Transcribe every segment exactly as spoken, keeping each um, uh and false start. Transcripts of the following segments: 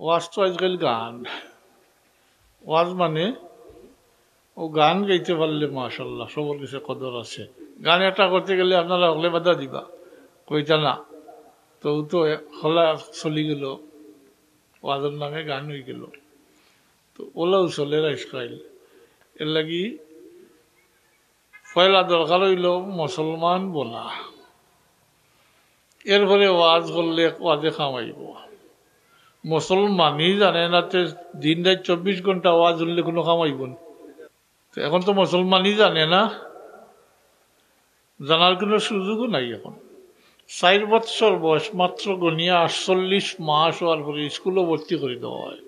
ওয়াজ তো আজকাল গান। ওয়াজ মানে ও গান গাইতে পারলে মাশাআল্লাহ, সবর গেছে কদর আছে। গান এটা করতে গেলে আপনারা হকলে বাধা দিবা, কইতা না। তো ও তো হলা চলি গেল, ওয়াজর নামে গান হয়ে গেল। তো ওলাও চলের আজকাল। এর লাগি পয়লা দরকার হইল মুসলমান বনা। এরপরে ওয়াজ করলে ওয়াজে কামাইব। মুসলমানই জানে না, তে দিন রাত চব্বিশ ঘন্টা ওয়াজ শুনলে কোনো কামাইব না। তো এখন তো মুসলমানই জানে না, জানার কোনো সুযোগও নাই এখন। চার বৎসর বয়স, মাত্র গনিয়া আটচল্লিশ মাস হওয়ার পরে স্কুলও ভর্তি করে দেওয়া হয়।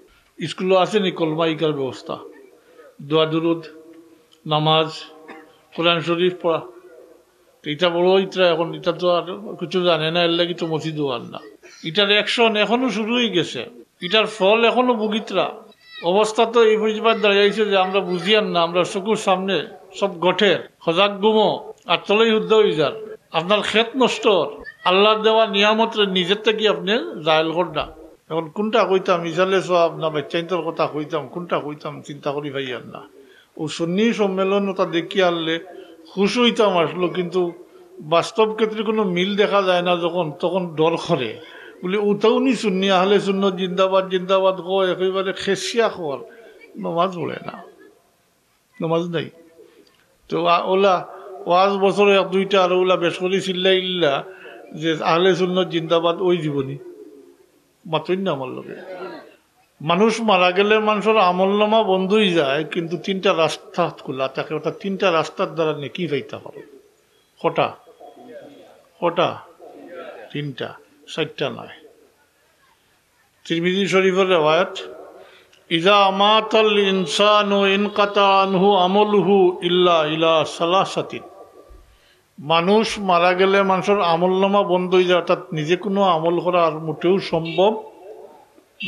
স্কুলও আছে নি কলমা ইকার ব্যবস্থা, দোয়া দুরুদ, নামাজ, কোরআন শরীফ পড়া। তো এটা বড় ইতরা এখন, এটা তো আর কিছু জানে না, এর লাগি তো মসজিদও আর না। এটার অ্যাকশন এখনো শুরু হয়ে গেছে, এটার ফল এখনো ভুগিতরা। অবস্থা তো এই পর্যায়ে দাঁড়াইছে যে আমরা বুঝিয়ার না, আমরা চকুর সামনে সব গঠের, সজাগ ঘুমো, আর তলেই হুদ্দা হয়ে যার। আপনার খেত নষ্ট, আল্লাহর দেওয়া নিয়ামতরে নিজের থেকে আপনি জায়েল করডা। এখন কোনটা কইতাম, ইসালে সব না বাচ্চাইন্তর কথা কইতাম, কোনটা কইতাম চিন্তা করি পাইয়ার না। ও সুন্নি সম্মেলন ওটা দেখি আনলে খুশ হইতাম আসলো, কিন্তু বাস্তব ক্ষেত্রে কোনো মিল দেখা যায় না যখন, তখন ডর করে। বলি, "উতাউনি সুন্নি, আহলে সুন্নত জিন্দাবাদ, জিন্দাবাদ কয়, একেবারে খেসিয়া কর, নমাজ পড়ে না, নমাজ নাই।" তো ওয়া-, ওলা ওয়াজ বছরে এক দুইটা আর ওলা বেশ করে চিল্লা ইল্লা যে আহলে সুন্নত জিন্দাবাদ ওই জীবনী মাতইন না আমার লগে। মানুষ মারা গেলে মানুষের আমল নামা বন্ধ হয়ে যায়, কিন্তু তিনটা রাস্তা খোলা থাকে, অর্থাৎ তিনটা রাস্তার দ্বারা নেকি পাইতে পারো। কটা? কটা? তিনটা, চারটা নয়। তিরমিজি শরীফের রেওয়ায়াত, "ইজা মাতাল ইনসানু ইনকাতা আনহু আমলুহু ইল্লা ইলা সালাসাতিন।" মানুষ মারা গেলে মানুষের আমল নামা বন্ধ হয়ে যায়, অর্থাৎ নিজে কোনো আমল করা আর মোটেও সম্ভব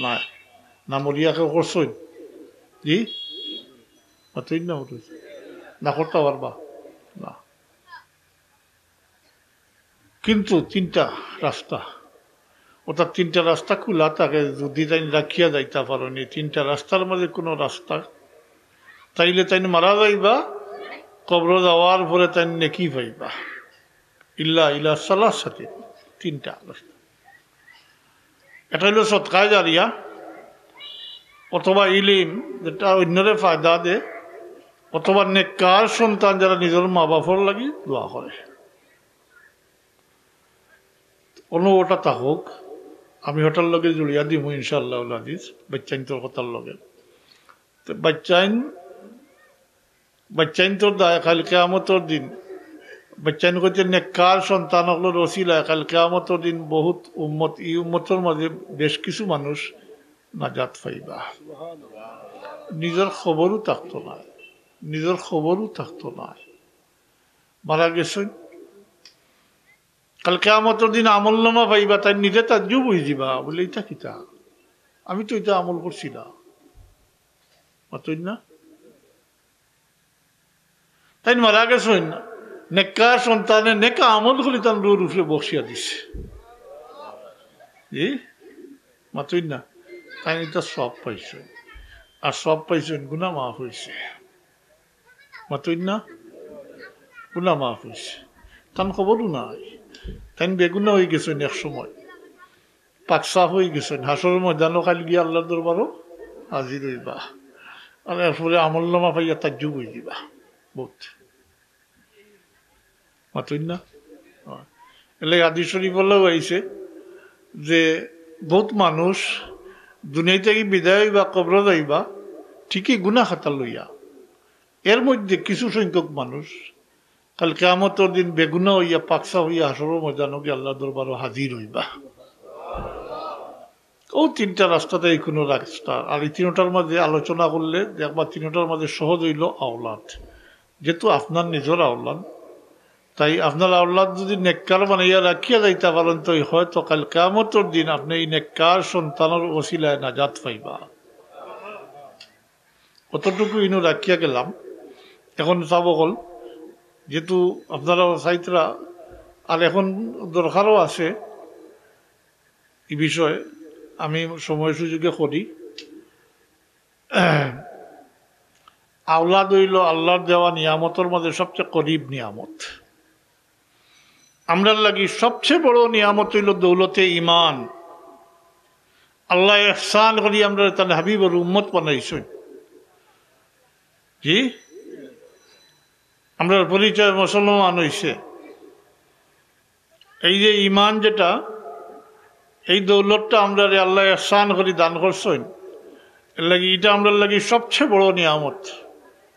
নয়। না মরিয়া কেউ করছইন? জি? মাতইন না মরিয়া। না করতে পারবা? না। কিন্তু তিনটা রাস্তা, অর্থাৎ তিনটা রাস্তা খোলা থাকে, যদি তাইন রাখিয়া যাইতা পারইন এই তিনটা রাস্তার মাঝে কোনো রাস্তা, তাইলে তাইন মারা যাইবা, কবর যাওয়ার পরে তাইন নেকি পাইবা। ইল্লা ইলা সালাসাতিন, তিনটা রাস্তা। এটা হইল সদকায়ে জারিয়া, অথবা ইলিম যেটা অন্যরে ফায়দা দে, অথবা নেককার সন্তান যারা নিজের মা বাপর লাগি দোয়া করে। অনু ওটা তা হোক, আমি ওটার লগে জুড়িয়া দিমু ইনশাআল্লাহ আজিজ, বাচ্চাইন্তর কথার লগে। তো বাচ্চাইন, বাচ্চাইন্তর দায় কাল কিয়ামতর দিন, বাচ্চাইন কইতে নেককার সন্তান অকলর ওসিলায় কাল কিয়ামতর দিন বহুত উম্মত, এই উম্মতর মাঝে বেশ কিছু মানুষ নাজাত পাইবা। নিজের খবরও থাকতো না, নিজের খবরও থাকতো না। মারা গেছইন, কাল কিয়ামতর দিন আমল নামা পাইবা, তাইন নিজে তাজ্জুব হয়ে দিবা, বলে, "এটা কিতা? আমি তো এটা আমল করছি না।" মাতইন না? তাইন মারা গেছইন, নেককার সন্তানে নেকা আমল করি তান রুর উপরে বকশিয়া দিছে। জি? মাতইন না? তাইন এটা সব পাইছইন, আর সব পাইছইন, গুনাহ মাফ হইছে। মাতইন না? গুনাহ মাফ হইছে, তান খবরও নাই। তাইন বেগুনা হয়ে গেছইন এক সময়, পাক সাফ হয়ে গেছইন, হাশরর ময়দানো কাল গিয়া আল্লাহর দরবারও হাজির হইবা। আর এরপরে আমল নামা পাইয়া তাজ্জুব হয়ে দিবা। বহুত মাতইন না? এলে হাদিস শরীফ হলেও আইছে যে বহুত মানুষ দুনিয়া থেকে বিদায় হইবা, কবর যাইবা, ঠিকই গুনাহ খাতা লইয়া। এর মধ্যে কিছু সংখ্যক মানুষ কাল কিয়ামতর দিন বেগুনা হইয়া, পাকসা হইয়া হাশরর ময়দানো গিয়া আল্লাহর দরবারও হাজির হইবা। ও তিনটা রাস্তাতে এই কোনো রাস্তা। আর এই তিনটার মাঝে আলোচনা করলে দেখবা, তিনটার মাঝে সহজ হইল আওলাদ। যেহেতু আপনার নিজের আওলাদ, তাই আপনার আওলাদ যদি নেককার বানাইয়া রাখিয়া যাইতা পারেন, তো হয়তো কাল কিয়ামতর দিন আপনি এই নেককার সন্তানের ওসিলায় নাজাত পাইবা। অতটুকু ইনো রাখিয়া গেলাম। এখন চাব হল, যেহেতু আপনারা চাইতরা, আর এখন দরকারও আছে এই বিষয়ে, আমি সময় সুযোগে করি। আওলাদ অইলো আল্লাহর দেওয়া নিয়ামতর মাঝে সবচেয়ে করিব নিয়ামত। আমরার লাগি সবচেয়ে বড় নিয়ামত অইলো দৌলতে ইমান। আল্লায় ইহসান করি আমরারে তান হাবিবর উম্মত বানাইছইন। জি, আমরার পরিচয় মুসলমান অইছে। এই যে ইমান যেটা, এই দৌলতটা আমরারে আল্লায় ইহসান করি দান করছইন। এর লাগি ইটা আমরার লাগি সবচেয়ে বড় নিয়ামত।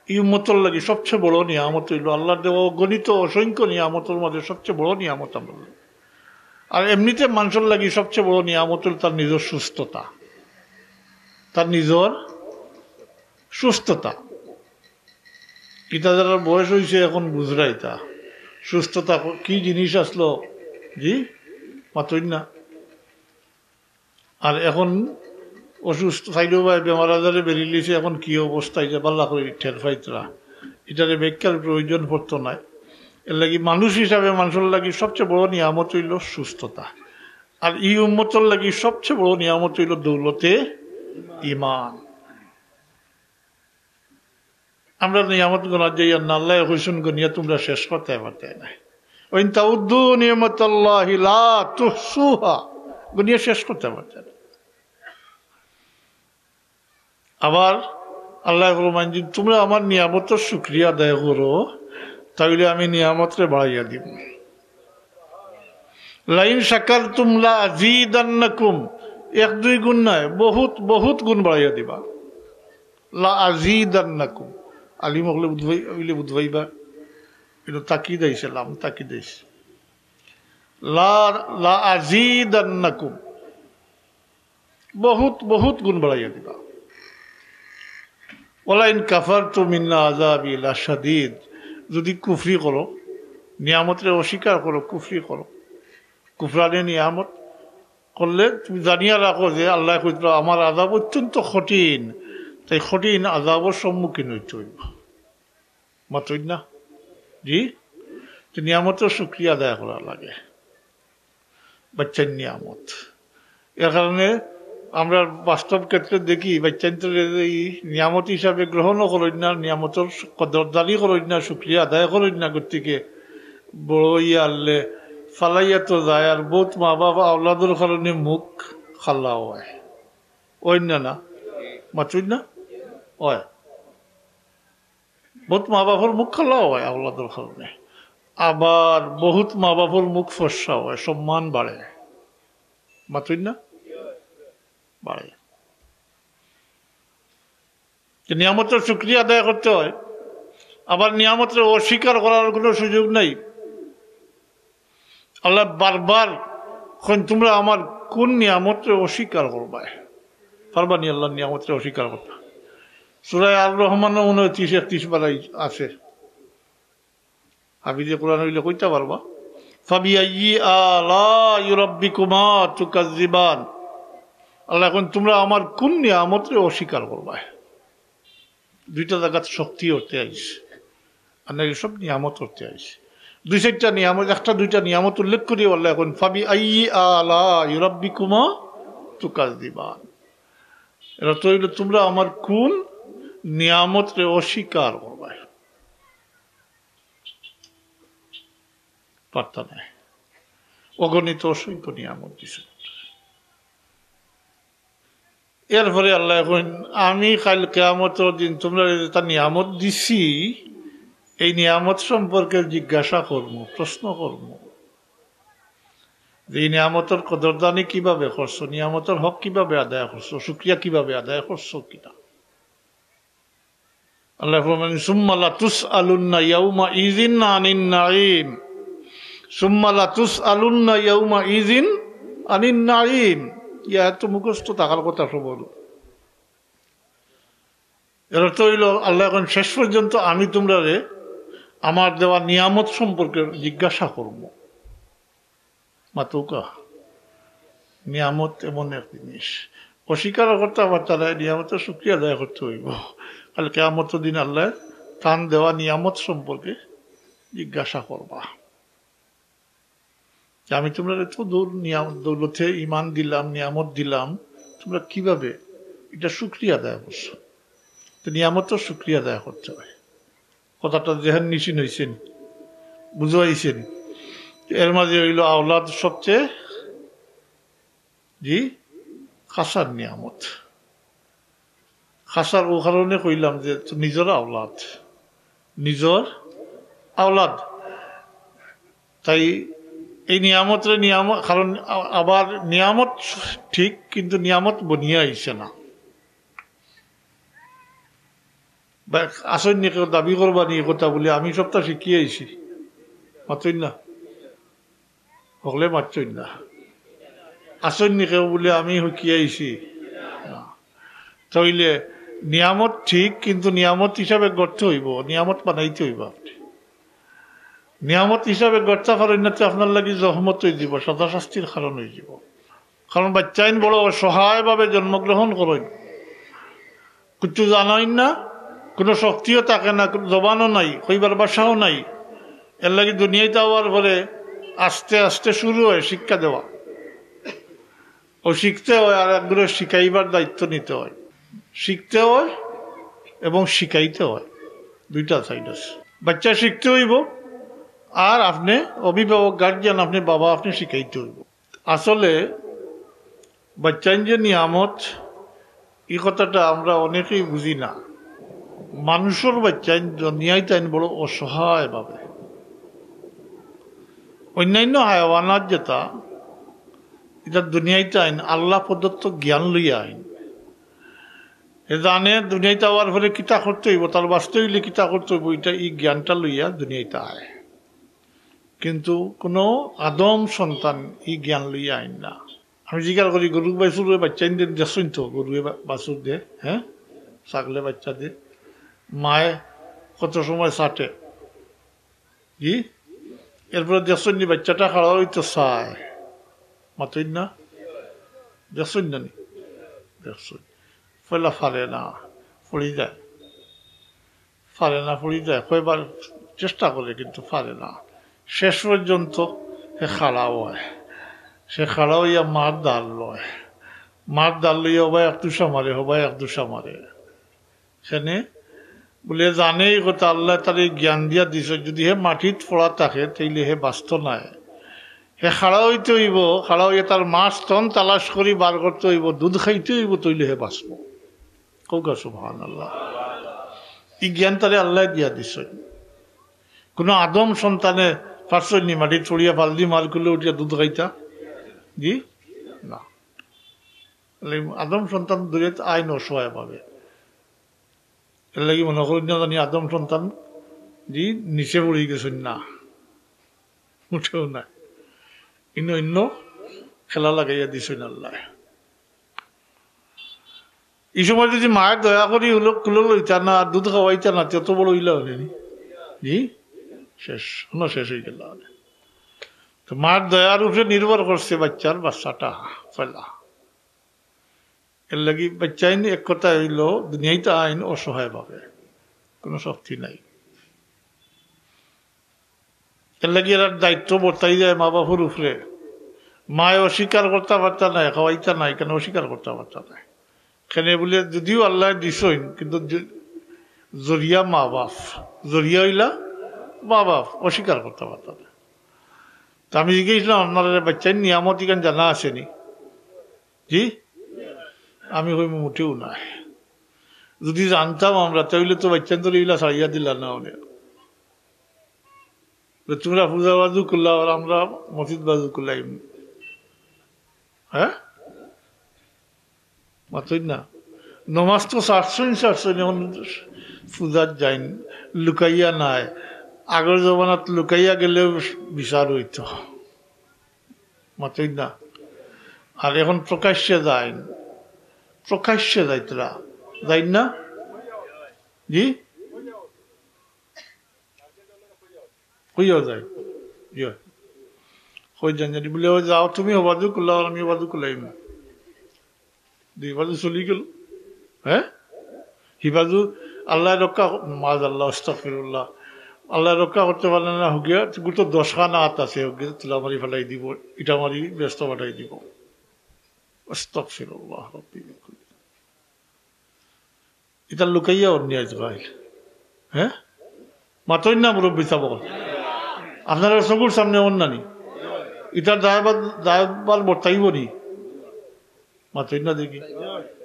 ই উম্মতর লাগি সবচেয়ে বড় নিয়ামত অইলো আল্লাহর দেওয়া অগণিত অসংখ্য নিয়ামতর মাঝে সবচেয়ে বড় নিয়ামত আমরার লাগি। আর এমনিতে মানষর লাগি সবচেয়ে বড় নিয়ামত অইলো তার নিজর সুস্থতা, তার নিজর সুস্থতা। ইটা যারার বয়স অইছে এখন বুঝরা ইটা সুস্থতা ক-, কি জিনিস আছলো। জি, মাতইন না। আর এখন অসুস্থ থাইলেও বা বেমার আজারে বেরিলিছে, এখন কি অবস্থা ইটা ভালা করি টের পাইতরা। ইটারে ব্যাখ্যার প্রয়োজন পড়তো নায়। এর লাগি মানুষ হিসাবে মানষর লাগি সবচেয়ে বড় নিয়ামত অইলো সুস্থতা। আর ই উম্মতর লাগি সবচেয়ে বড় নিয়ামত অইলো দৌলতে ইমান। আমরা নিয়ামত গনা যাইয়ার না, আল্লায় কইছইন, "গনিয়া তুমরা শেষ করতায় পারতায় নায়।" "ওয়া ইন তাউদ্দু নি'মাতাল্লাহি লা তুহসুহা।" গনিয়া শেষ করতায় পারতায় নায়। আবার আল্লায় ফরমাইন যে, "তুমরা আমার নিয়ামতর শুকরিয়া আদায় করো, তাইলে আমি নিয়ামতরে বাড়াইয়া দিমু।" "লাইন শাকারতুম লা আজিদান্নাকুম।" এক দুই গুণ নায়, বহুত, বহুত গুণ বাড়াইয়া দিবা। "লা আজিদান্নাকুম।" আলিম অকলে বুঝবাই-, অইলে বুঝবাইবা। ইটা তাকিদ আইছে, লাম তাকিদ আইছে। "লা, লা আজিদান্নাকুম।" বহুত, বহুত গুণ বাড়াইয়া দিবা। "ওয়ালাইন কাফারতুম ইন্না আযাবি লাশাদীদ।" যদি কুফরি করো, নিয়ামতরে অস্বীকার করো, কুফরি করো, কুফরানে নিয়ামত করলে তুমি জানিয়া রাখো যে আল্লায় কইতরা, "আমার আযাব অত্যন্ত কঠিন, তাই কঠিন আযাবর সম্মুখীন অইতে অইবো।" মাতইন না? জি? তো নিয়ামতর শুকরিয়া আদায় করা লাগে। বাইচ্চাইন নিয়ামত। এর কারণে আমরা বাস্তব ক্ষেত্রে দেখি, বাইচ্চাইন্তরে এই নিয়ামত হিসাবে গ্রহণও করইন না, নিয়ামতর কদরদানি করইন না, শুকরিয়া আদায় করইন না। গতিকে বড় অইয়া আনলে ফালাইয়া তো যায়, আর বহুত মা বাবা আওলাদর কারণে মুখ কালা অয়। অইন না, না? মাতইন না? অয়। বহুত মা বাপর মুখ কালা অয় আওলাদর কারণে, আবার বহুত মা বাপর মুখ ফর্সা অয়, সম্মান বাড়ে। মাতইন না? বাড়ে। তো নিয়ামতর শুকরিয়া আদায় করতে অয়, আবার নিয়ামতরে অস্বীকার করার কোনো সুযোগ নাই। আল্লায় বারবার কইন, "তুমরা আমার কুন নিয়ামতরে অস্বীকার করবায়?" পারবা নি আল্লাহর নিয়ামতরে অস্বীকার করতা? সূরা আর রহমানো মনে অয় ত্রিশ একত্রিশ বার আছে। হাফিজে কোরআন অইলে কইতা পারবা। "ফাবিআইয়ি আলাই রাব্বিকুমা তুকাজ্জিবান।" আল্লায় কইন, "তুমরা আমার কুন নিয়ামতরে অস্বীকার করবায়?" দুইটা জাগাত শক্তি অর্থে আইছে, আর নাইলে সব নিয়ামত অর্থে আইছে। দুই চাইরটা নিয়ামত, একটা দুইটা নিয়ামত উল্লেখ করি আল্লায় কইন, "ফাবিআইয়ি আলাই রাব্বিকুমা তুকাজ্জিবান।" এর অর্থ অইলো, তুমরা আমার কুন নিয়ামতরে অস্বীকার করবায়? পারতা নায়। অগণিত অসংখ্য নিয়ামত দিছে। এরপরে আল্লায় কইন, "আমি কাইল কিয়ামতর দিন তুমরারে যেটা নিয়ামত দিছি, এই নিয়ামত সম্পর্কে জিজ্ঞাসা করমু, প্রশ্ন করমু, যে এই নিয়ামতর কদরদানি কিভাবে করছো, নিয়ামতর হক কিভাবে আদায় করছো, শুকরিয়া কিভাবে আদায় করছো কিনা।" আল্লায় ফরমাইন, "সুম্মা লাতুসআলুন্না ইয়াউমা ইযিন আনিন নাঈম।" "সুম্মা লাতুসআলুন্না ইয়াউমা ইযিন আনিন নাঈম।" ইয়া তো মুখস্থ থাকার কথা সবর। এর অর্থ অইলো, আল্লায় কইন, "শেষ পর্যন্ত আমি তুমরারে আমার দেওয়া নিয়ামত সম্পর্কে জিজ্ঞাসা করমু।" মাতউক্কা। নিয়ামত এমন এক জিনিস, অস্বীকার করতা পারতা নায়, নিয়ামতর শুকরিয়া আদায় করতে অইবো। কাইল কিয়ামতর দিন আল্লায় তান দেওয়া নিয়ামত সম্পর্কে জিজ্ঞাসা করবা। যে আমি তোমরা এত দৌল-, নিয়াম-, দৌলতে ইমান দিলাম, নিয়ামত দিলাম, তোমরা কিভাবে এটা শুকরিয়া আদায় করছো? তো নিয়ামতর শুকরিয়া আদায় করতে হয়। কথাটা যেহান নিশিন হইছে নি, বুঝাইছে নি? এর মাঝে হইল আওলাদ সবচেয়ে, জি, খাসার নিয়ামত। খাসার ও কারণে কইলাম যে তো নিজর আওলাদ, নিজর আওলাদ। তাই এই নিয়ামতরে নিয়ামত, কারণ আ-, আবার নিয়ামত ঠিক, কিন্তু নিয়ামত বনিয়া আইছে না। বা আসইন নি কেউ দাবি করবা নি এই কথা বলে, "আমি সবটা শিখিয়া আইছি"? মাতইন না, হকলে মাতইন না। আসইন নি কেউ বলে, "আমি শিখিয়া আইছি"? না। তাইলে নিয়ামত ঠিক, কিন্তু নিয়ামত হিসাবে গড়তে হইব, নিয়ামত বানাইতে হইব আপনি। নিয়ামত হিসাবে গড়তে পারেন না, তো আপনার লাগি জহমত হয়ে দিব, সাদা শাস্তির কারণ হয়ে দিব। কারণ বাচ্চাইন বড় অসহায়ভাবে জন্মগ্রহণ করেন, কিছু জানাইন না, কোনো শক্তিও থাকে না, কোনো জবানও নাই, কইবার ভাষাও নাই। এর লাগি দুনিয়াতে আওয়ার পরে আস্তে আস্তে শুরু হয় শিক্ষা দেওয়া। ও শিখতে হয়, আর একগুলো শিখাইবার দায়িত্ব নিতে হয়। শিখতে হয় এবং শিখাইতে হয়, দুইটা সাইড আছে। বাচ্চা শিখতে হইব, আর আপনি অভিভাবক, গার্জিয়ান, আপনি বাবা, আপনি শিখাইতে হইব। আসলে বাচ্চাইন যে নিয়ামত, এই কথাটা আমরা অনেকেই বুঝি না। মানুষের বাচ্চাইন দুনিয়াইতে আইন বড় অসহায়ভাবে। অন্যান্য হায়াওয়ানাত যেটা, এটা দুনিয়াইতে আইন আল্লাহ প্রদত্ত জ্ঞান লইয়া আইন। এ জানে দুনিয়াইতে আওয়ার পরে কিতা করতে হইব, তার বাঁচতে হইলে কিতা করতে হইব, এটা এই জ্ঞানটা লইয়া দুনিয়াইতে আয়। কিন্তু কোনো আদম সন্তান এই জ্ঞান লইয়া আইন না। আমি জিজ্ঞাসা করি, "গরু বাছুর বাচ্চা ইন দে, দেখছইন তো, গরু বা-, বাছুর দে, হ্যাঁ, ছাগলে বাচ্চা দে, মায়ে কত সময় চাটে, জি, এরপরে দেখছইন নি বাচ্চাটা খাড়া হইতে চায়, মাতইন না, দেখছইন না নি, দেখছইন, পয়লা ফারে না, পড়ি যায়, ফারে না, পড়ি যায়, কয়বার চেষ্টা করে কিন্তু ফারে না, শেষ পর্যন্ত হে খাড়া হয়, সে খাড়া হইয়া মার দাল লয়, মার দাল লইয়া হবায় এক দুষা মারে, হবায় এক দুষা মারে।" সেনে বলে, জানে এই কথা, আল্লাহ তার এই জ্ঞান দিয়া দিছে, যদি হে মাটিত পড়া থাকে, তাইলে হে বাঁচত নায়। হে খাড়া হইতে হইব, খাড়া হইয়া তার মার স্তন তালাশ করি বার করতে হইব, দুধ খাইতে হইব, তাইলে হে বাঁচব। কউকা সুবহানাল্লাহ। এই জ্ঞান তারে আল্লাহ দিয়া দিছে। কোনো আদম সন্তানে পারছইন নি মাটিত পড়িয়া ফালদি মার কুলে উঠিয়া দুধ খাইতা? জি না। তাহলে আদম সন্তান দূরে আইন অসহায় পাবে। এর লাগি মনে করি না জানি আদম সন্তান, জি, নিচে পড়ি গেছইন না, উঠেও না। ইনো ইনো খেলা লাগাইয়া দিছইন আল্লাহ। এই সময় যদি মায়ের দয়া করি হলো কুলো লইতা না, দুধ খাওয়াইতা না, তত বড় হইলা হলে নি, জি, শেষ, হনো শেষ হয়ে গেল। তো মার দয়ার উপরে নির্ভর করছে বাচ্চার বাচ্চাটা পয়লা। এর লাগি বাচ্চাইন এক কথা হইল, দুনিয়াইতে আইন অসহায় ভাবে, কোনো শক্তি নাই। এর লাগি এরার দায়িত্ব বর্তাই যায় মা বাপর উপরে। মায় অস্বীকার করতে পারতা নাই, খাওয়াইতা নাই, কেন অস্বীকার করতে পারতা নাই? কেন বলে যদিও আল্লাহ দিছইন, কিন্তু জ-, জরিয়া মা বাপ, জরিয়া হইলা মা বাপ, অস্বীকার করতে পারতা না। তা আমি জিজ্ঞেস করলাম, "আপনারা বাচ্চার নিয়ামত ইখান জানা আছে নি?" জি, আমি কই, "মোটেও নাই।" যদি জানতাম আমরা, তাহলে তো বাচ্চাইন্তরে ইলা ছাড়িয়া দিলা না অনে। তো তোমরা পূজা বাজু করলা, আর আমরা মসজিদ বাজু করলাম, হ্যাঁ? মাতইন না। নমাজ তো ছাড়ছইন, ছাড়ছইন, এখন পূজাত যাইন, লুকাইয়া নাই। আগর জমানাত লুকাইয়া গেলেও বিচার হইতো। মাতইন না। আর এখন প্রকাশ্যে যাইন, প্রকাশ্যে যাইতরা, যাইন না? জি? কইয়াও যায়। ইয়ে। কই যান জানি বলে, "ও যাও, তুমি হবাজু করলা, আর আমি হবাজু করলাম না।" দুই বাজু চলি গেল। হ্যাঁ? হিবাজু আল্লাহ রক্ষা, মাজ আল্লাহ, আস্তাগফিরুল্লাহ। আল্লায় রক্ষা করতে পারলে না, হুগিয়া গুতো দশখানা আত আছে, হুগিয়া তুলা মারি ফালাই দিব, ইটা মারি বেহেস্তো পাঠাই দিব। আস্তাগফিরুল্লাহ রাব্বি মিন কুল্লি। ইতা লুকাইয়া অন্যায় আজকাল। হ্যাঁ, মাতইন না মুরব্বি সাব অকল। আপনারা চকুর সামনে অন্যানি। ইতার দায়ভার, দায়ভার বর্তাইব নি? মাতইন না দেখি।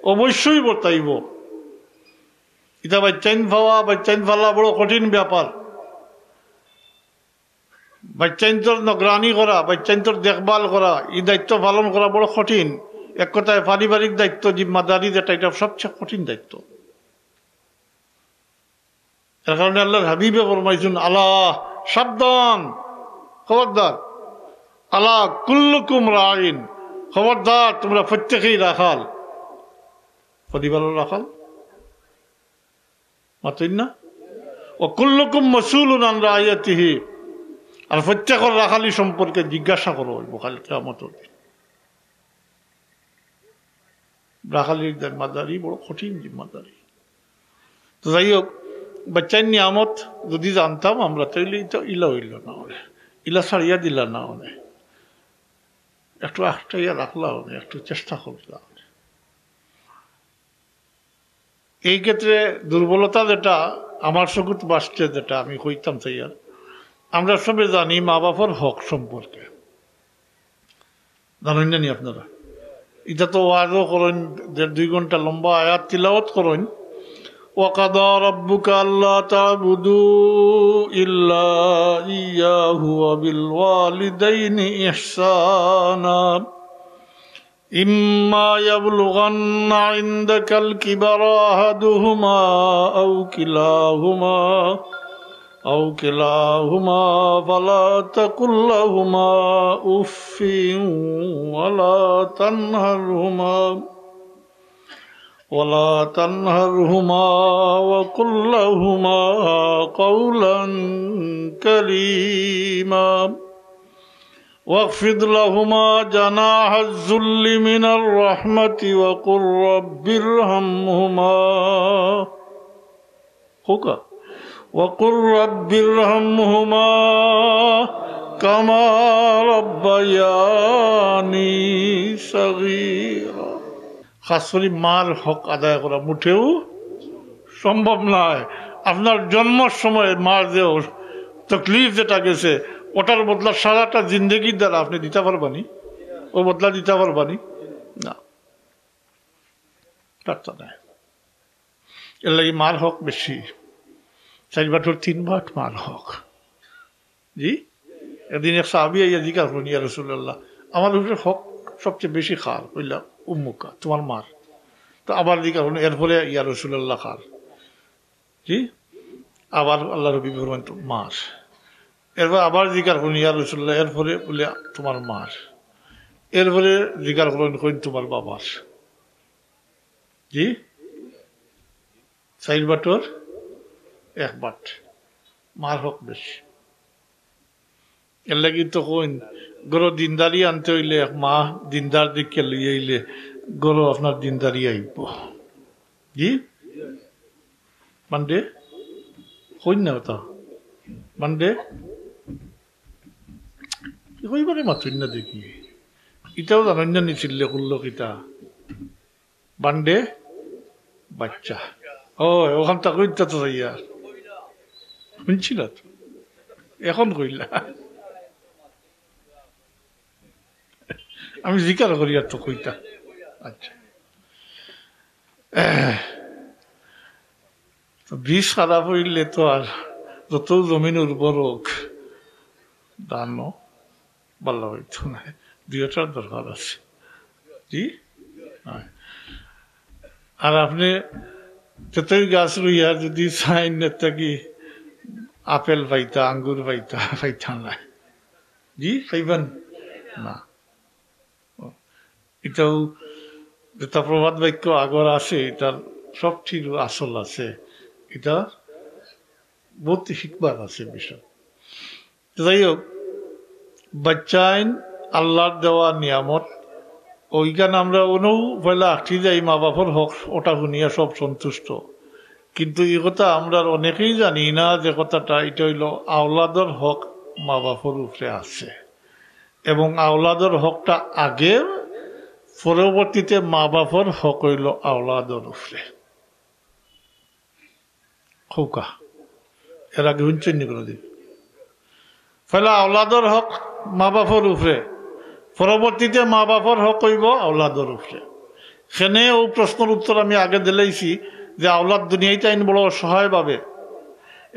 অবশ্যই বর্তাইব। ইতা বাইচ্চাইন পাওয়া, বাইচ্চাইন পালা বড় কঠিন ব্যাপার। বাইচ্চাইন্তর নিগরানি করা, বাইচ্চাইন্তর দেখভাল করা, ই দায়িত্ব পালন করা বড় কঠিন। এক কথায় পারিবারিক দায়িত্ব, জিম্মাদারি যেটা, ইটা সবচেয়ে কঠিন দায়িত্ব। এর কারণে আল্লাহর হাবিবে ফরমাইছইন, "আলা, সাবধান, খবরদার, আলা কুল্লুকুম রাইন, খবরদার, তোমরা প্রত্যেকেই রাখাল।" পরিবারর রাখাল, মাতইন না? "ওয়া কুল্লুকুম মাসউলুন আন রাইয়াতিহি।" আর প্রত্যেকর রাখালি সম্পর্কে জিজ্ঞাসা করা অইব কাল কিয়ামতর দিন। রাখালির জিম্মাদারি বড় কঠিন জিম্মাদারি। তো যাই হোক, বাচ্চার নিয়ামত যদি জানতাম আমরা, তাইলে ইতা ইলা অইল না অনে, ইলা ছাড়িয়া দিলা না অনে, একটু আটকাইয়া রাখলা অনে, একটু চেষ্টা করলা অনে। এই ক্ষেত্রে দুর্বলতা যেটা আমার চকুত বাঁচছে, যেটা আমি কইতাম চাইয়ার, আমরা সবে জানি মা বাপর হক সম্পর্কে, জানইন না নি আপনারা? ইটা তো ওয়াজও করইন, দেড় দুই ঘন্টা লম্বা আয়াত তিলাওয়াত করইন। وقضى ربك ألا تعبدوا إلا إياه وبالوالدين إحسانا إما يبلغن عندك الكبر أحدهما أو كلاهما أو كلاهما فلا تقل لهما أف ولا تنهرهما ولا تنهرهما وقل لهما قولا كريما واخفض لهما جناح الذل من الرحمة وقل رب ارحمهما وقل رب ارحمهما كما ربياني صغيرا। খাস করি মার হক আদায় করা মোটেও সম্ভব নয়। আপনার জন্মর সময় মার যে তকলিফ যেটা গেছে, ওটার বদলা সারাটা জিন্দেগির দ্বারা আপনি দিতা পারবানি? ও বদলা দিতা পারবানি? না, পারতা নায়। এর লাগি মার হক বেশি, চাইর বাটর তিন বাট মার হক। জি, একদিন এক সাহাবী আইয়া জিজ্ঞাসা করইন, "ইয়া রাসূলুল্লাহ, আমার উপরে হক সবচেয়ে বেশি কার?" কইলা, "উম্মুকা, তোমার মার।" তো আবার জিজ্ঞাসা করইন, "এরপরে ইয়া রাসূলুল্লাহ কার?" জি, আবার আল্লাহর নবী ফরমাইন, "তো মার।" এরপর আবার জিজ্ঞাসা করইন, "ইয়া রাসূলুল্লাহ, এরপরে?" বলে, "তোমার মার।" এরপরে জিজ্ঞাসা করইন, কইন, "তোমার বাবার।" জি, চাইর বাটর এক বাট, মার হক বেশি। এর লাগি তো কইন, ঘরো দিনদারি আনতে অইলে এক মা দিনদার দেখিয়া লইয়া আইলে ঘরো আপনার দিনদারি আইব। জি, বান্ডে, কইন না কথা, বান্ডে, কি কইবারে মাতইন না দেখি। ইটাও জানইন না নি চিল্লে করলো কিতা? বান্ডে বাচ্চা। ও, ওখান তা কইতা তো যাইয়া। শুনছি না তো। এখন কইলা। আমি জিকার করি আর তো কইতা। আচ্ছা। তো বীজ খারাপ অইলে তো আর যত জমিন উর্বর হোক, ধানও ভালা অইতো নায়। দুইটার দরকার আছে। জি? হয়। আর আপনে যতই গাছ রুইয়া যদি চাইন না থাকি আপেল পাইতা, আঙ্গুর পাইতা, পাইতা নায়। জি, পাইবা না। ইটাও যেটা প্রবাদ বাক্য আগর আছে, ইটার সবটির আসল আছে, ইটা বহুত হিকমত আছে বিষয়। যাই হোক, বাচ্চাইন আল্লাহর দেওয়া নিয়ামত, ওইখান আমরা অনউ পয়লা আটকি যাই, মা বাপর হক ওটা হুনিয়া সব সন্তুষ্ট। কিন্তু এই কথা আমরা অনেকেই জানি না, যে কথাটা, এটা হইল আওলাদর হক মা বাপর উপরে আছে, এবং আওলাদর হকটা আগে, পরবর্তীতে মা বাপর হক হইল আওলাদর উপরে। খোকা, এর আগে হুনছেন নি কোনোদিন? পয়লা আওলাদর হক মা বাপর উপরে, পরবর্তীতে মা বাপর হক হইব আওলাদর উপরে। এখানে ও প্রশ্নর উত্তর আমি আগে দিলাইছি যে আওলাদ দুনিয়াইত আইন বড় অসহায় ভাবে,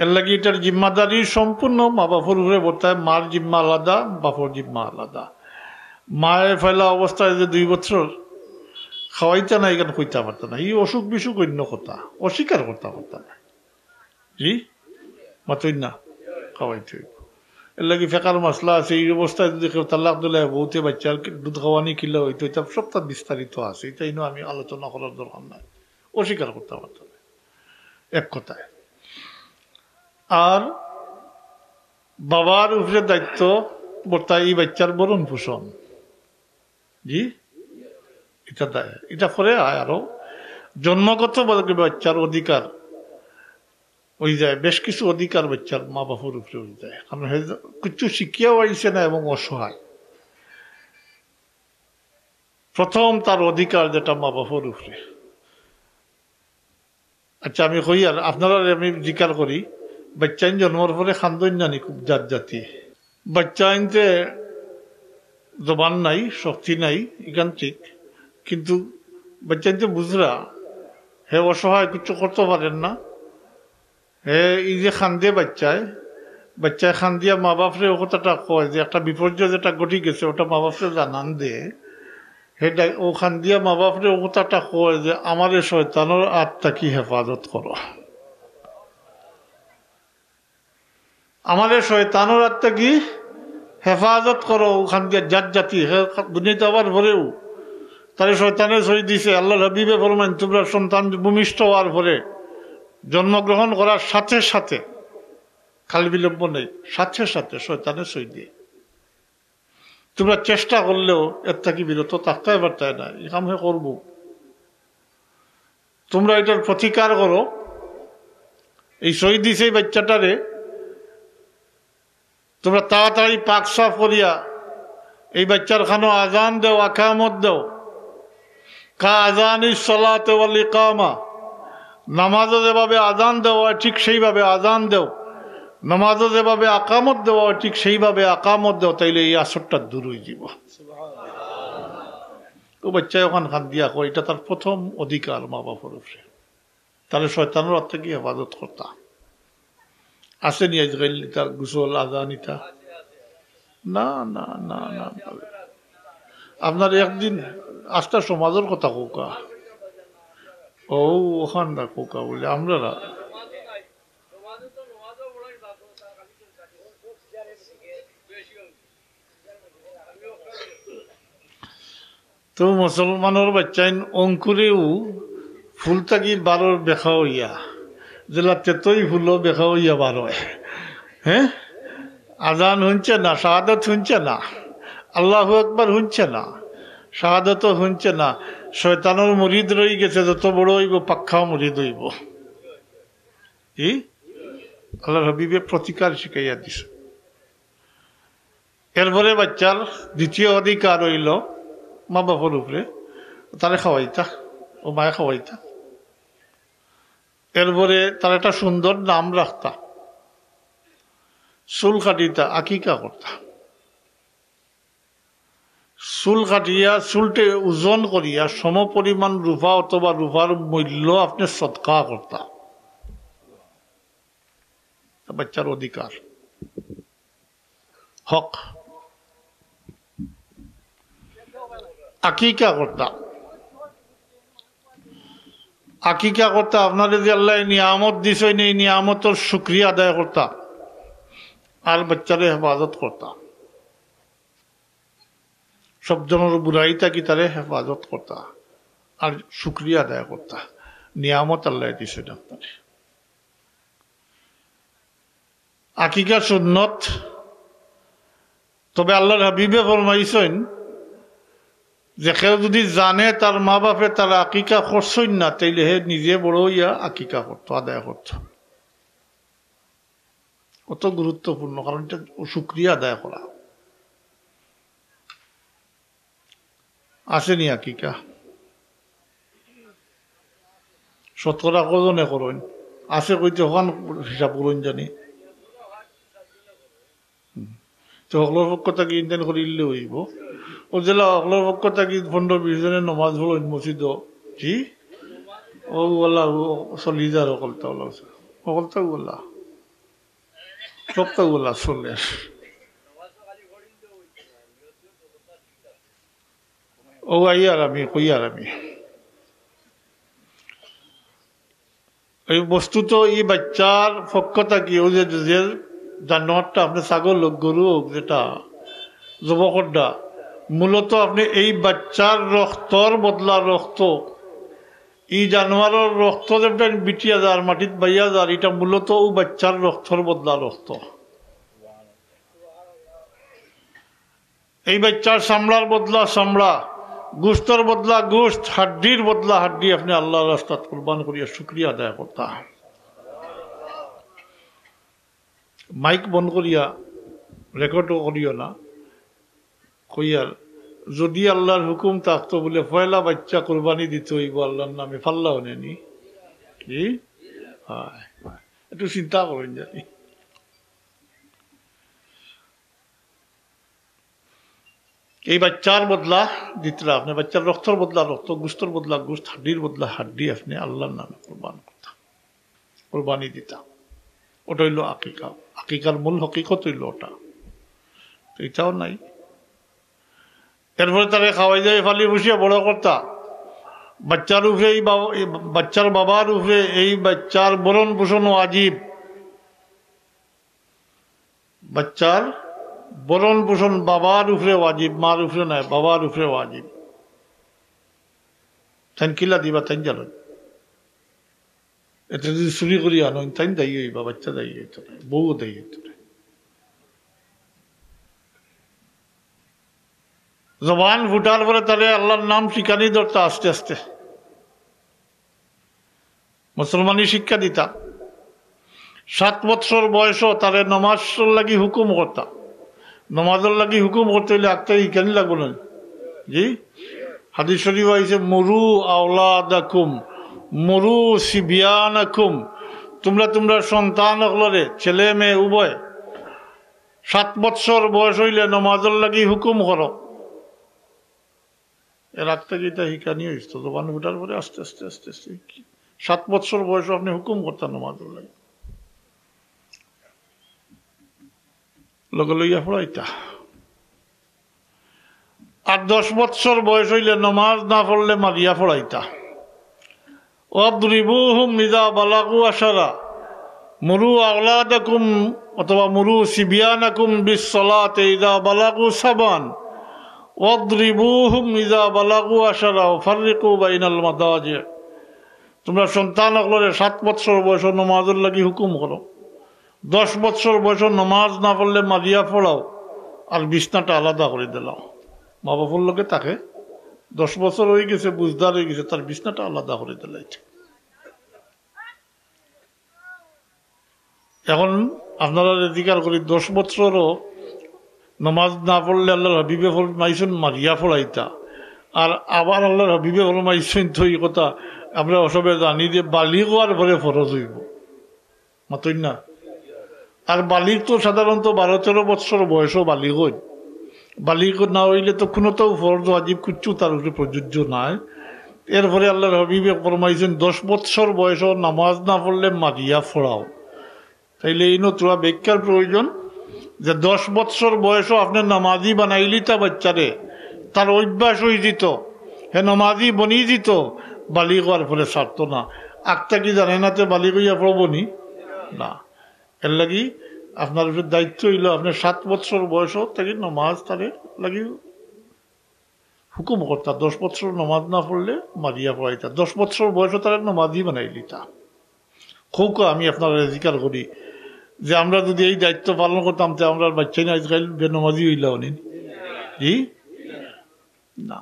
এর লাগি এটার জিম্মাদারি সম্পূর্ণ মা বাপর উপরে বর্তায়। মার জিম্মা আলাদা, বাপর জিম্মা আলাদা। মায়ে পয়লা অবস্থায় যে দুই বছর খাওয়াইতা না, এখানে কইতা পারতা না, এই অসুখ বিসুখ অন্য কথা, অস্বীকার করতা পারতা না। জি, মাতইন না, খাওয়াইতে হইব। এর লাগি ফেকার মাসলা আছে। এই অবস্থায় যদি কেউ তালাক দিলে বউতে বাচ্চার দুধ খাওয়ানি কিলা হইতো, এটা সবটা বিস্তারিত আছে, এটা ইনো আমি আলোচনা করার দরকার নাই, অস্বীকার করতে পারতো না, এক কথায়। আর বাবার উপরে দায়িত্ব বর্তায় এই বাচ্চার ভরণ পোষণ। জি, এটা দায়, এটা পরে আয় আরো। জন্মগত ভাবে বাচ্চার অধিকার হয়ে যায়, বেশ কিছু অধিকার বাচ্চার মা বাপর উপরে হয়ে যায়, কারণ হে কিছু শিখিয়াও আইছে না এবং অসহায়। প্রথম তার অধিকার যেটা মা বাপর উপরে। আচ্ছা, আমি কই আর আপনারা, আমি জিকার করি, বাচ্চাইন জন্মর পরে খান্দইন নানি খুব জাত জাতি। বাচ্চাইনতে জবান নাই, শক্তি নাই, ইখান ঠিক, কিন্তু বাচ্চাইনতে বুঝরা, হে অসহায়, কিছু করতে পারেন না। হে এই যে খান্দে বাচ্চায়, বাচ্চায় খান্দিয়া মা বাপরে ও কথাটা কয় যে একটা বিপর্যয় যেটা ঘটি গেছে, ওটা মা বাপরে জানান দে। হে ডাক-, ও খান্দিয়া মা বাপরে ও কথাটা কয় যে, "আমারে শয়তানর আত থাকি হেফাজত করো, আমারে শয়তানর আত থাকি হেফাজত করো।" ও খান্দিয়া জাত জাতি, হে দুনিয়াত আবার পরেও তারে শয়তানে ছই দিছে। আল্লাহর হাবিবে ফরমাইন, তোমরা সন্তান ভূমিষ্ঠ হওয়ার পরে, জন্মগ্রহণ করার সাথে সাথে, খাল বিলম্ব নেই, সাথে সাথে শয়তানে ছই দিয়ে। তোমরা চেষ্টা করলেও এর থাকি বিরত থাকতে পারতায় না, এই কাম হে করবো। তোমরা এটার প্রতিকার করো। এই ছই দিছে এই বাচ্চাটারে, তোমরা তাড়াতাড়ি পাক সাফ করিয়া এই বাচ্চার খানো আজান দেও, আকামত দেও। কা আজানি সলাতে ওয়াল ইকামা, নামাজও যেভাবে আজান দেওয়া হয় ঠিক সেইভাবে আজান দেও, নামাজও যেভাবে আকামত দেওয়া হয় ঠিক সেইভাবে আকামত দেও, তাইলে এই আসরটা দূর হয়ে যাব। ও বাচ্চায় ওখান খান দিয়া কয়, এটা তার প্রথম অধিকার মা বাপর উপরে। তাহলে শয়তানর আত থাকি হেফাজত করতা। আছে নি আজকাল ইতা গোসল আজান ইতা? না, না, না, না। আপনার একদিন আস্তা সমাজর কথা কউক্কা। ও, ওখান না কউক্কা বলে, আমরা না। তো মুসলমানর বাচ্চাইন অঙ্কুরেও ফুল থাকি বারর বেখা হইয়া, যেলা তেতই ফুলও বেখা হইয়া বারয়। হ্যাঁ, আজান হুনছে না, শাহাদত হুনছে না, আল্লাহু আকবার হুনছে না, শাহাদতও হুনছে না। শয়তানর মুরিদ রই গেছে, যত বড় হইব পাক্কা মুরিদ হইব। কি? আল্লাহর হাবিবে প্রতিকার শিখাইয়া দিছে। এরপরে বাচ্চার দ্বিতীয় অধিকার হইল মা বাপর উপরে, তারে খাওয়াইতা, ও মায়ে খাওয়াইতা। এরপরে তার একটা সুন্দর নাম রাখতা, চুল কাটিতা, আকিকা করতা। চুল কাটিয়া, চুলটে ওজন করিয়া সমপরিমাণ রূপা অথবা রূপার মূল্য আপনি সদকা করতা। বাচ্চার অধিকার, হক। আকিকা করতা, আকিকা করতা, আপনারে যে আল্লাহ নিয়ামত দিছইন, এই নিয়ামতর শুকরিয়া আদায় করতা, আর বাচ্চারে হেফাজত করতা, সব জনের বুরাই থাকি তারে হেফাজত করতা, আর শুকরিয়া আদায় করতা। নিয়ামত আল্লাহ দিছইন আপনারে। আকিকা সুন্নত, তবে আল্লাহর হাবিবে ফরমাইছইন, যে কেউ যদি জানে তার মা বাপে তার আকিকা করছইন না, তাইলে হে নিজে বড় অইয়া আকিকা করতো, আদায় করতো। কত গুরুত্বপূর্ণ, কারণ এটা শুকরিয়া আদায় করা। আছে নি আকিকা? শতকরা কজনে করইন? আছে কইতে হখান হিসাব করইন জানি। হুম। তো হকলর পক্ষ থাকি ইনতেন করিলে অইবো। ও যেলা হকলর পক্ষ থাকি পনেরো বিশ জনে নমাজ পড়ইন মসজিদো। জি? ও ওলা, ও চল্লিশ হাজার হকলতা ওলা। হকলতা ওলা। সবতা ওলা চলে। ও আইয়ার আমি, কইয়ার আমি। এই বস্তুত এই বাচ্চার পক্ষ থাকি, ওই যে, যে জানোয়ারটা আপনে ছাগল হোক, গরু হোক, যেটা জব কররা, মূলত আপনে এই বাচ্চার রক্তর বদলা রক্ত, এই জানোয়ারর রক্ত যেটা বিটিয়া যার, মাটিত বাইয়া যার, এটা মূলত ও বাচ্চার রক্তর বদলা রক্ত। এই বাচ্চার চামড়ার বদলা চামড়া, গোস্তর বদলা গোস্ত, হাড্ডির বদলা হাড্ডি আপনে আল্লাহর রাস্তাত কুরবান করিয়া শুকরিয়া আদায় করতা। মাইক বন্ধ করিয়া রেকর্ডও করিও না। কইয়ার, যদি আল্লাহর হুকুম থাকতো বুলে পয়লা বাচ্চা কুরবানি দিতে অইবো আল্লাহর নামে, পারলা অনে নি? কি? হয়, হয়। একটু চিন্তা করইন জানি। এই বাচ্চার বদলা দিতরা আপনে, বাচ্চার রক্তর বদলা রক্ত, গোস্তর বদলা গোস্ত, হাড্ডির বদলা হাড্ডি আপনে আল্লাহর নামে কুরবান করতা, কুরবানি দিতা। ওটা অইলো আকিকা। আকিকার মূল হকিকত অইলো ওটা। তো এটাও নাই। এরপরে তারে খাওয়াই দাওয়াই ফালি ফুসিয়া বড় করতা। বাচ্চার উপরে এই বাবা, এই বাচ্চার বাবার উপরে এই বাচ্চার ভরণ পোষণ ওয়াজিব। বাচ্চার ভরণ পোষণ বাবার উপরে ওয়াজিব, মার উপরে নায়, বাবার উপরে ওয়াজিব। তাইন কিলা দিবা, তাইন জানইন। এতে যদি চুরি করি আনইন, তাইন দায়ী অইবা, বাচ্চা দায়ী অইতো নায়, বউও দায়ী অইতো নায়। জবান ফুটার পরে তারে আল্লাহর নাম শিখানি ধরতা আস্তে আস্তে। মুসলমানি শিক্ষা দিতা। সাত বৎসর বয়সও তারে নমাজর লাগি হুকুম করতা। নমাজর লাগি হুকুম করতে অইলে আগ থাকি শিখানি লাগবো না? জি, হাদিস শরীফ আইছে, "মুরু আওলাদাকুম, মুরু সিবিয়ানাকুম।" তোমরা তোমরা সন্তান অকলরে, ছেলে মেয়ে উভয়, সাত বৎসর বয়স অইলে নমাজর লাগি হুকুম করো। এর আগ থাকি ইটা শিখানি অইতো, জবান ফুটার পরে আস্তে আস্তে আস্তে আস্তে। সাত বৎসর বয়সও আপনে হুকুম করতা নমাজর লাগি, লগে লইয়া পড়াইতা। আর দশ বৎসর বয়স অইলে নমাজ না পড়লে মারিয়া পড়াইতা। "ওয়াদরিবুহুম ইযা বালাগু আশারা, মুরু আওলাদাকুম অথবা মুরু সিবিয়ানাকুম বিস সালাতে ইযা বালাগু সাবান, ওয়াদরিবুহুম ইযা বালাগু আশারা, ওয়া ফাররিকু বাইনাল মাদাজি।" তোমরা সন্তান অকলরে সাত বৎসর বয়সও নমাজর লাগি হুকুম করো, দশ বৎসর বয়সও নমাজ না পড়লে মারিয়া পড়াও, আর বিছনাটা আলাদা করি দিলাও। মা বাপর লগে থাকে, দশ বছর অই গেছে, বুঝদার অই গেছে, তার বিছনাটা আলাদা করি দিলাইতে। এখন আপনারারে জিকার করি, দশ বছরও নমাজ না পড়লে আল্লাহর হাবিবে ফরমাইছইন মারিয়া পড়াইতা, আর আবার আল্লাহর হাবিবে ফরমাইছইন তো এই কথা আমরা অসবে জানি যে বালিগ অওয়ার পরে ফরজ অইবো। মাতইন না? আর বালিগ তো সাধারণত বারো তেরো বৎসর বয়সও বালিগ অইন। বালিগ না অইলে তো কুনুটাউ ফরজ ওয়াজিব কিচ্ছু তার উপরে প্রযোজ্য নায়। এরপরে আল্লাহর হাবিবে ফরমাইছইন, দশ বৎসর বয়সও নামাজ না পড়লে মারিয়া পড়াও। তাইলে ইনো থুড়া ব্যাখ্যার প্রয়োজন যে দশ বৎসর বয়সও আপনে নামাজি বানাইলিতা বাচ্চারে, তার অভ্যাস অইযিতো, হে নামাজি বনিযিতো, বালিগ অওয়ার পরে ছাড়তো না। আগ থাকি জানে না তে বালিগ অইয়া পড়বো নি? না। এরলাগি আপনার উপরে দায়িত্ব অইলো, আপনে সাত বৎসর বয়সও তারে নমাজ তারে লাগি হুকুম করতা, দশ বৎসর নমাজ না পড়লে মারিয়া পড়াইতা, দশ বৎসর বয়সও তারে নমাজি বানাইলিতা। কউক্কা আমি আপনারারে জিকার করি যে আমরা যদি এই দায়িত্ব পালন করতাম, তে আমরার বাচ্চাইন আইজকাইল বেনমাজি অইলা অনি নি? জি? না।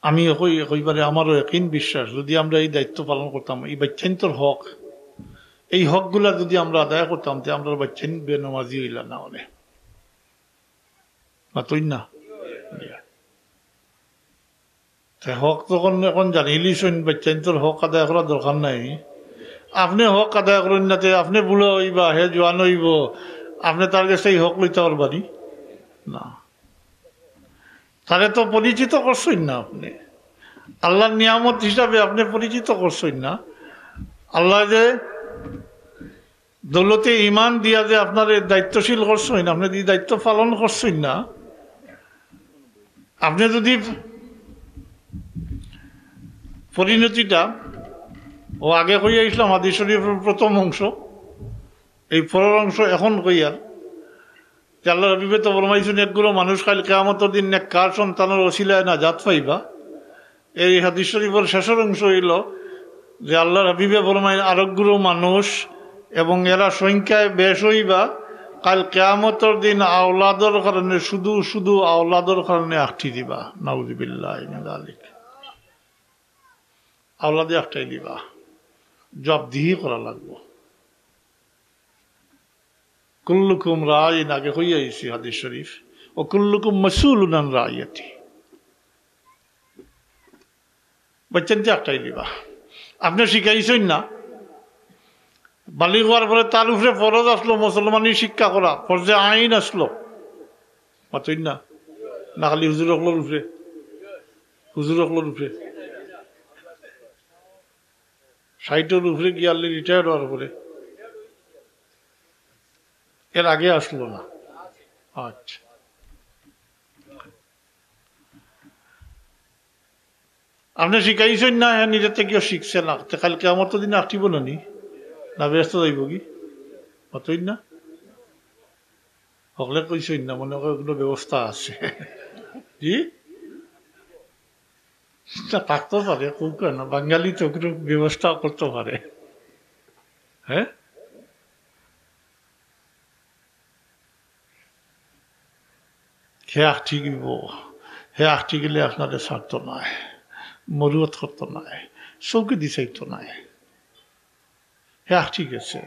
আমি কই-, কইবারে আমারও একই বিশ্বাস, যদি আমরা এই দায়িত্ব পালন করতাম, এই বাচ্চাইন্তর হক, এই হকগুলা যদি আমরা আদায় করতাম, তে আমরার বাচ্চাইন বেনমাজি অইলা না অনে। মাতইন না? তে হক তখন এখন জানিলিছইন, বাচ্চাইন্তর হক আদায় করার দরকার নাই। আপনে হক আদায় করইন না, তে আপনে বুড়া অইবা, হে জোয়ান অইবো, আপনে তার গেছে এই হক লইতা পারবা নি? না। তারে তো পরিচিত করছইন না আপনে, আল্লাহর নিয়ামত হিসাবে আপনে পরিচিত করছইন না। আল্লায় যে দৌলতে ইমান দিয়া যে আপনারে দায়িত্বশীল করছইন, আপনে যদি দায়িত্ব পালন করছইন না, আপনে যদি পরিণতিটা, ও আগে কইয়া আইছলাম হাদিস শরীফর প্রথম অংশ, এই পরের অংশ এখন কইয়ার, যে আল্লাহর হাবিবে তো ফরমাইছইন, একগুলো মানুষ কাইল কিয়ামতর দিন নেককার সন্তানর ওসিলায় নাজাত পাইবা। এই হাদিস শরীফর শেষর অংশ অইলো যে আল্লাহর হাবিবে ফরমাইন, আরোগ্য মানুষ এবং এরা সংখ্যায় বেশ অইবা, কাইল কিয়ামতর দিন আওলাদর কারণে, শুধু শুধু আওলাদর কারণে আখটি দিবা। নাউজুবিল্লাহি মিন যালিক। আওলাদে আখটাই দিবা, জবাবদিহি করা লাগবো। কুল্লুকুম রাইন, আগে কইয়া আইছি হাদিস শরীফ, ও কুল্লুকুম মাসউলুন আন রাইয়াতি। বাচ্চাইন্তে আখটাই দিবা। আপনে শিখাইছইন না, বালিগ অওয়ার পরে তার উপরে ফরজ আছলো মুসলমানি শিক্ষা করা, ফরজে আইন আছলো। মাতইন না? না খালি হুজুর অকলর উপরে, হুজুর অকলর উপরে। ষাইটর উপরে গিয়া আল্লি রিটায়ার্ড অওয়ার পরে, এর আগে আছলো না। আচ্ছা, আপনে শিখাইছইন না, হে নিজে থাকিও শিখছে না, তে কাইল কিয়ামতর দিন আখটিবো না নি? না বেহেস্তো যাইবোগি? মাতইন না? হকলে কইছইন না, মনে করে কোনো ব্যবস্থা আছে। জি? না, থাকতো পারে, কেউ কয় না, বাঙালি তো কোনো ব্যবস্থা করতো পারে। হ্যাঁ, হে আখটি গেলে আপনারে ছাড়তো নায়, মরুয়ত করতো নায়, চউখেদি চাইতো নায়। হে আখটি গেছে,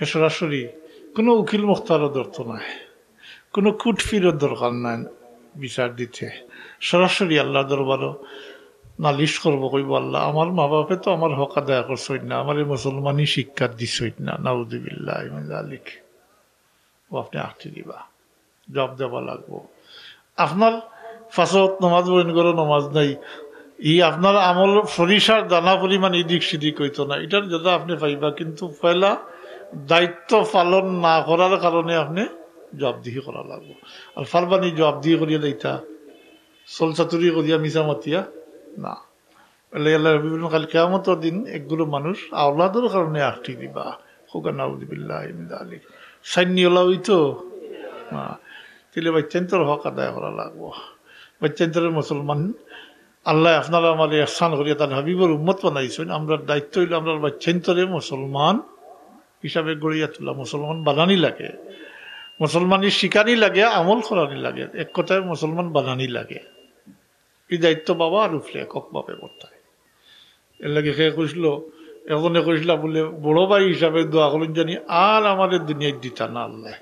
হে সরাসরি কোনো উকিল মুখতারও ধরতো নায়, কোনো কুটফিরও দরকার নাই বিচার দিতে। সরাসরি আল্লাহর দরবারও নালিশ করবো, কইবো, "আল্লাহ, আমার মা বাপে তো আমার হক আদায় করছইন না, আমারে মুসলমানি শিক্ষা দিছইন না।" নাউজুবিল্লাহি মিন যালিক। ও আপনে আখটি দিবা, জবাব দেওয়া লাগবো। আপনার পাঁচ ওয়াক্ত নমাজ বইন করো, নমাজ নাই, ই আপনার আমল সরিষার দানা পরিমাণ ইদিক সিদিক অইতো না, ইটার জাযা আপনে পাইবা, কিন্তু পয়লা দায়িত্ব পালন না করার কারণে আপনে জবাবদিহি করা লাগবো। আর পারবানি জবাবদিহি করিয়া দিতা, ছলচাতুরি করিয়া, মিছা মাতিয়া না। আল্লাহ, আল্লাহ রবি বলেন, কাল কিয়ামতর দিন একগুলো মানুষ আওলাদর কারণে আখটি দিবা। কউক্কা নাউজুবিল্লাহি মিন যালিক। সাইন্নি ওলা অইতো না। তাইলে বাচ্চাইন্তর হক আদায় করা লাগবো। বাচ্চাইন্তরে মুসলমান, আল্লাহ আপনারে আমারে ইহসান করিয়া তান হাবিবর উম্মত বানাইছইন। আমরার দায়িত্ব অইলো আমরার বাচ্চাইন্তরে মুসলমান হিসাবে গড়িয়া তোলা। মুসলমান বানানি লাগে, মুসলমানি শিখানি লাগে, আমল করানি লাগে, এক কথায় মুসলমান বানানি লাগে। ই দায়িত্ব বাবার উপরে এককভাবে বর্তায়। এর লাগি কে কইছিল, একজনে কইছিলা বুলে, "বড় ভাই হিসাবে দোয়া করইন জানি আর আমারে দুনিয়াত দিতা না আল্লাহ।"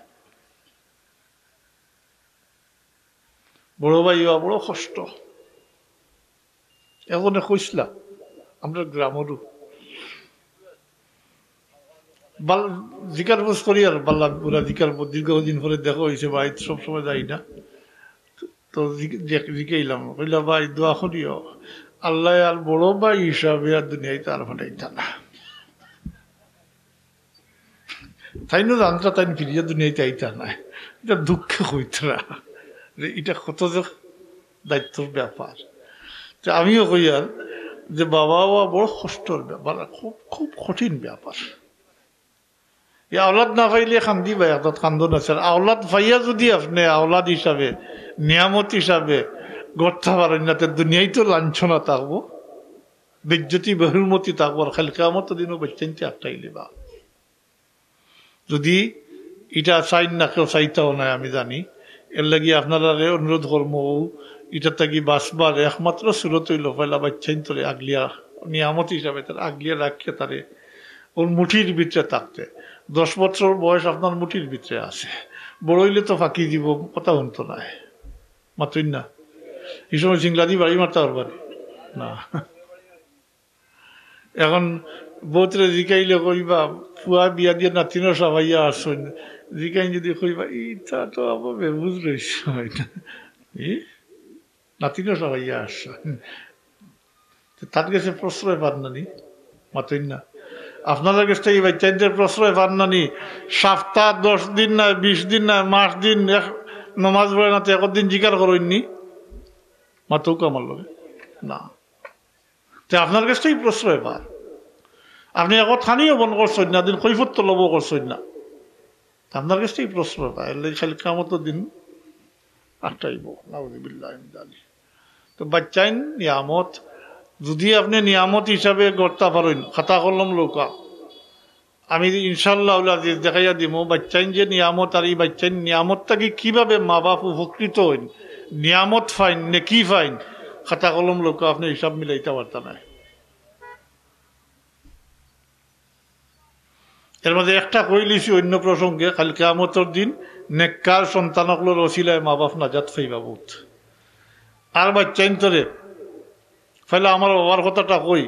বড় ভাই অওয়া বড় কষ্ট। একজনে কইছিলা, আমরার গ্রামরও বাল-, জিকার বুঝ করি আর বাল্লা বুড়া জিকার ব-, দীর্ঘদিন পরে দেখা অইছে, বাড়িত সবসময় যাই না। তো জিক-, জিক-, জিকাইলাম, কইলা, "ভাই, দোয়া করিও, আল্লাহ আর বড় ভাই হিসাবে আর দুনিয়াত আর পাঠাইতা না।" তাইনও জানতা তাইন ফিরিয়া দুনিয়াত আইতা নায়, ইটা দুঃখে কইতরা যে ইটা কত যে দায়িত্বর ব্যাপার। তে আমিও কইয়ার যে বাবা অওয়া বড় কষ্টর ব্যাপার, খুব, খুব কঠিন ব্যাপার। ই আওলাদ না পাইলে কান্দিবা, একদাত কান্দন আছে। আর আওলাদ পাইয়া যদি আপনে আওলাদ হিসাবে, নিয়ামত হিসাবে গড়তা পারইন না, তে দুনিয়াত তো লাঞ্ছনা থাকবো, বেইজ্জতি, বেহুরমতি থাকবো, আর কাল কিয়ামতর দিনও বাচ্চাইন্তে আটকাই দিবা। যদি ইটা চাইন না, কেউ চাইতাও নায়, আমি জানি। এর লাগি আপনারারে অনুরোধ করমু, অউ ইটা থাকি বাঁচবার একমাত্র সুরত অইলো পয়লা বাচ্চাইন্তরে আগলিয়া, নিয়ামত হিসাবে তার আগলিয়া রাখিয়া তারে ওর মুঠির ভিতরে থাকতে। দশ বছর বয়স আপনার মুঠির ভিতরে আছে, বড় অইলে তো ফাঁকি দিব, কথা হুনতো নায়, মাতইন না। এই সময় সিংলাদি বাড়ি মারতে পারবা নি? না। এখন বউতরে জিকাইলে কইবা, "ফুয়া বিয়া দিয়া নাতিনও সাবাইয়া আসছইন।" জিকাইন যদি কইবা, "ইটা তো আবার বেবুজ রইছে, ইটা, ই নাতিনও সাবাইয়া আসছইন।" তো তার গেছে প্রশ্রয় পান না নি? মাতইন না। আপনার গেছে এই বাচ্চাইন্তর প্রশ্রয় পান না নি? সপ্তাহ দশ দিন না, বিশ দিন না, মাস দিন এক নমাজ পড়ে না, তো একদিন জিকার করইন নি? মাতউক্কা আমার লগে। না। তে আপনার গেছ থাকি প্রশ্রয় পার। আপনে একখানিও বন্ধ করছইন না, দিন কৈফত তলবও করছইন না। তে আপনার গেছ থাকি প্রশ্রয় পার। এর লাগি খালি কিয়ামতর দিন আটকাইবো। নাউজুবিল্লাহি মিন যালিক। তো বাচ্চাইন নিয়ামত, যদি আপনে নিয়ামত হিসাবে গড়তা পারইন, খাতা কলম লউক্কা। আমি ইনশাআল্লাহুল আজিজ দেখাইয়া দিমু, বাচ্চাইন যে নিয়ামত, আর ই বাচ্চাইন নিয়ামত থাকি কিভাবে মা বাপ উপকৃত অইন, নিয়ামত পাইন, নেকি পাইন, খাতা কলম লউক্কা, আপনে হিসাব মিলাইতা পারতা নায়। এর মাঝে একটা কইলিছি অন্য প্রসঙ্গে, কাইল কিয়ামতর দিন নেককার সন্তান অকলর ওসিলায় মা বাপ নাজাত পাইবা বউত। আর বাচ্চাইন্তরে পয়লা আমার বাবার কথাটা কই।